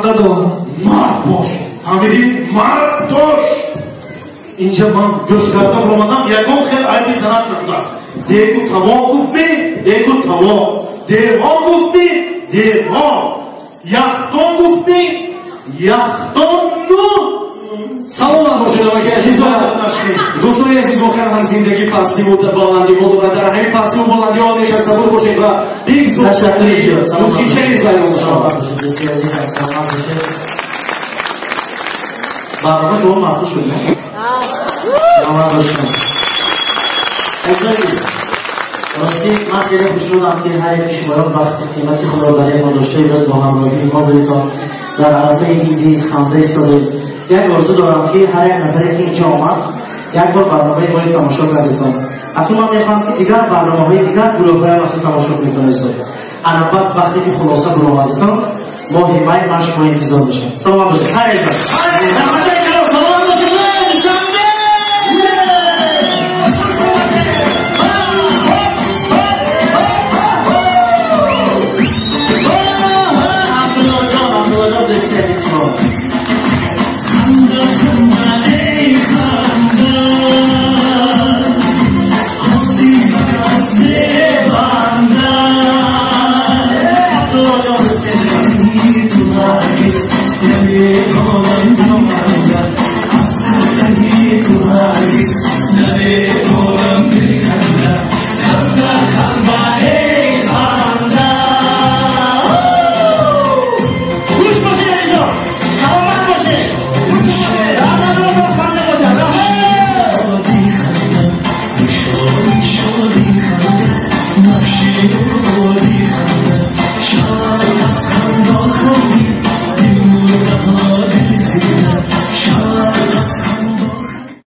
Дадо. Мард бош, фаҳмидӣ? Мард бош. Инҷа ман гӯш кардам омадам, ягон хел айби занат набудааст. Дегу таво гуфтми, дегу таво. Дево гуфтми, дево. Яхдон гуфтми, яхдон ну. Саломат бошед, амаки азиз. Дӯстони азиз, воқеан ҳам зиндагӣ пастиву баландиҳо дорад. Дар ҳамин пастиву баландиҳо ҳамеша сабур бошед ва бигзор мусиқича низ вайрон шавад. Барнома шумо маъқул шуд, не? Саломат бошед. Рости ман хеле хушнудам, ки ҳар яки шумоён вақти қимати худро дар як дошта имрӯз бо ҳамроҳии мо будетон, дар арафаи иди ханда истодед. Як орзу дорам, ки ҳар як нафаре ки инҷо омад, як бор барномаи моро тамошо кардетон. Акнун ман мехоҳам, ки дигар барномаҳои дигар гурӯҳҳоям вақте тамошо кунедтон азизон. Ана баъд вақте ки хулоса баромадетон, моҳи май ман шумо интизор мешавам. Саломат бошед. Хайр. Раҳматои калон, саломат бошед. Душанбе! Абдуллоҷон, Абдуллоҷон, дӯсти азизи мо. Абдуллоҷон, дӯсти азизи мо.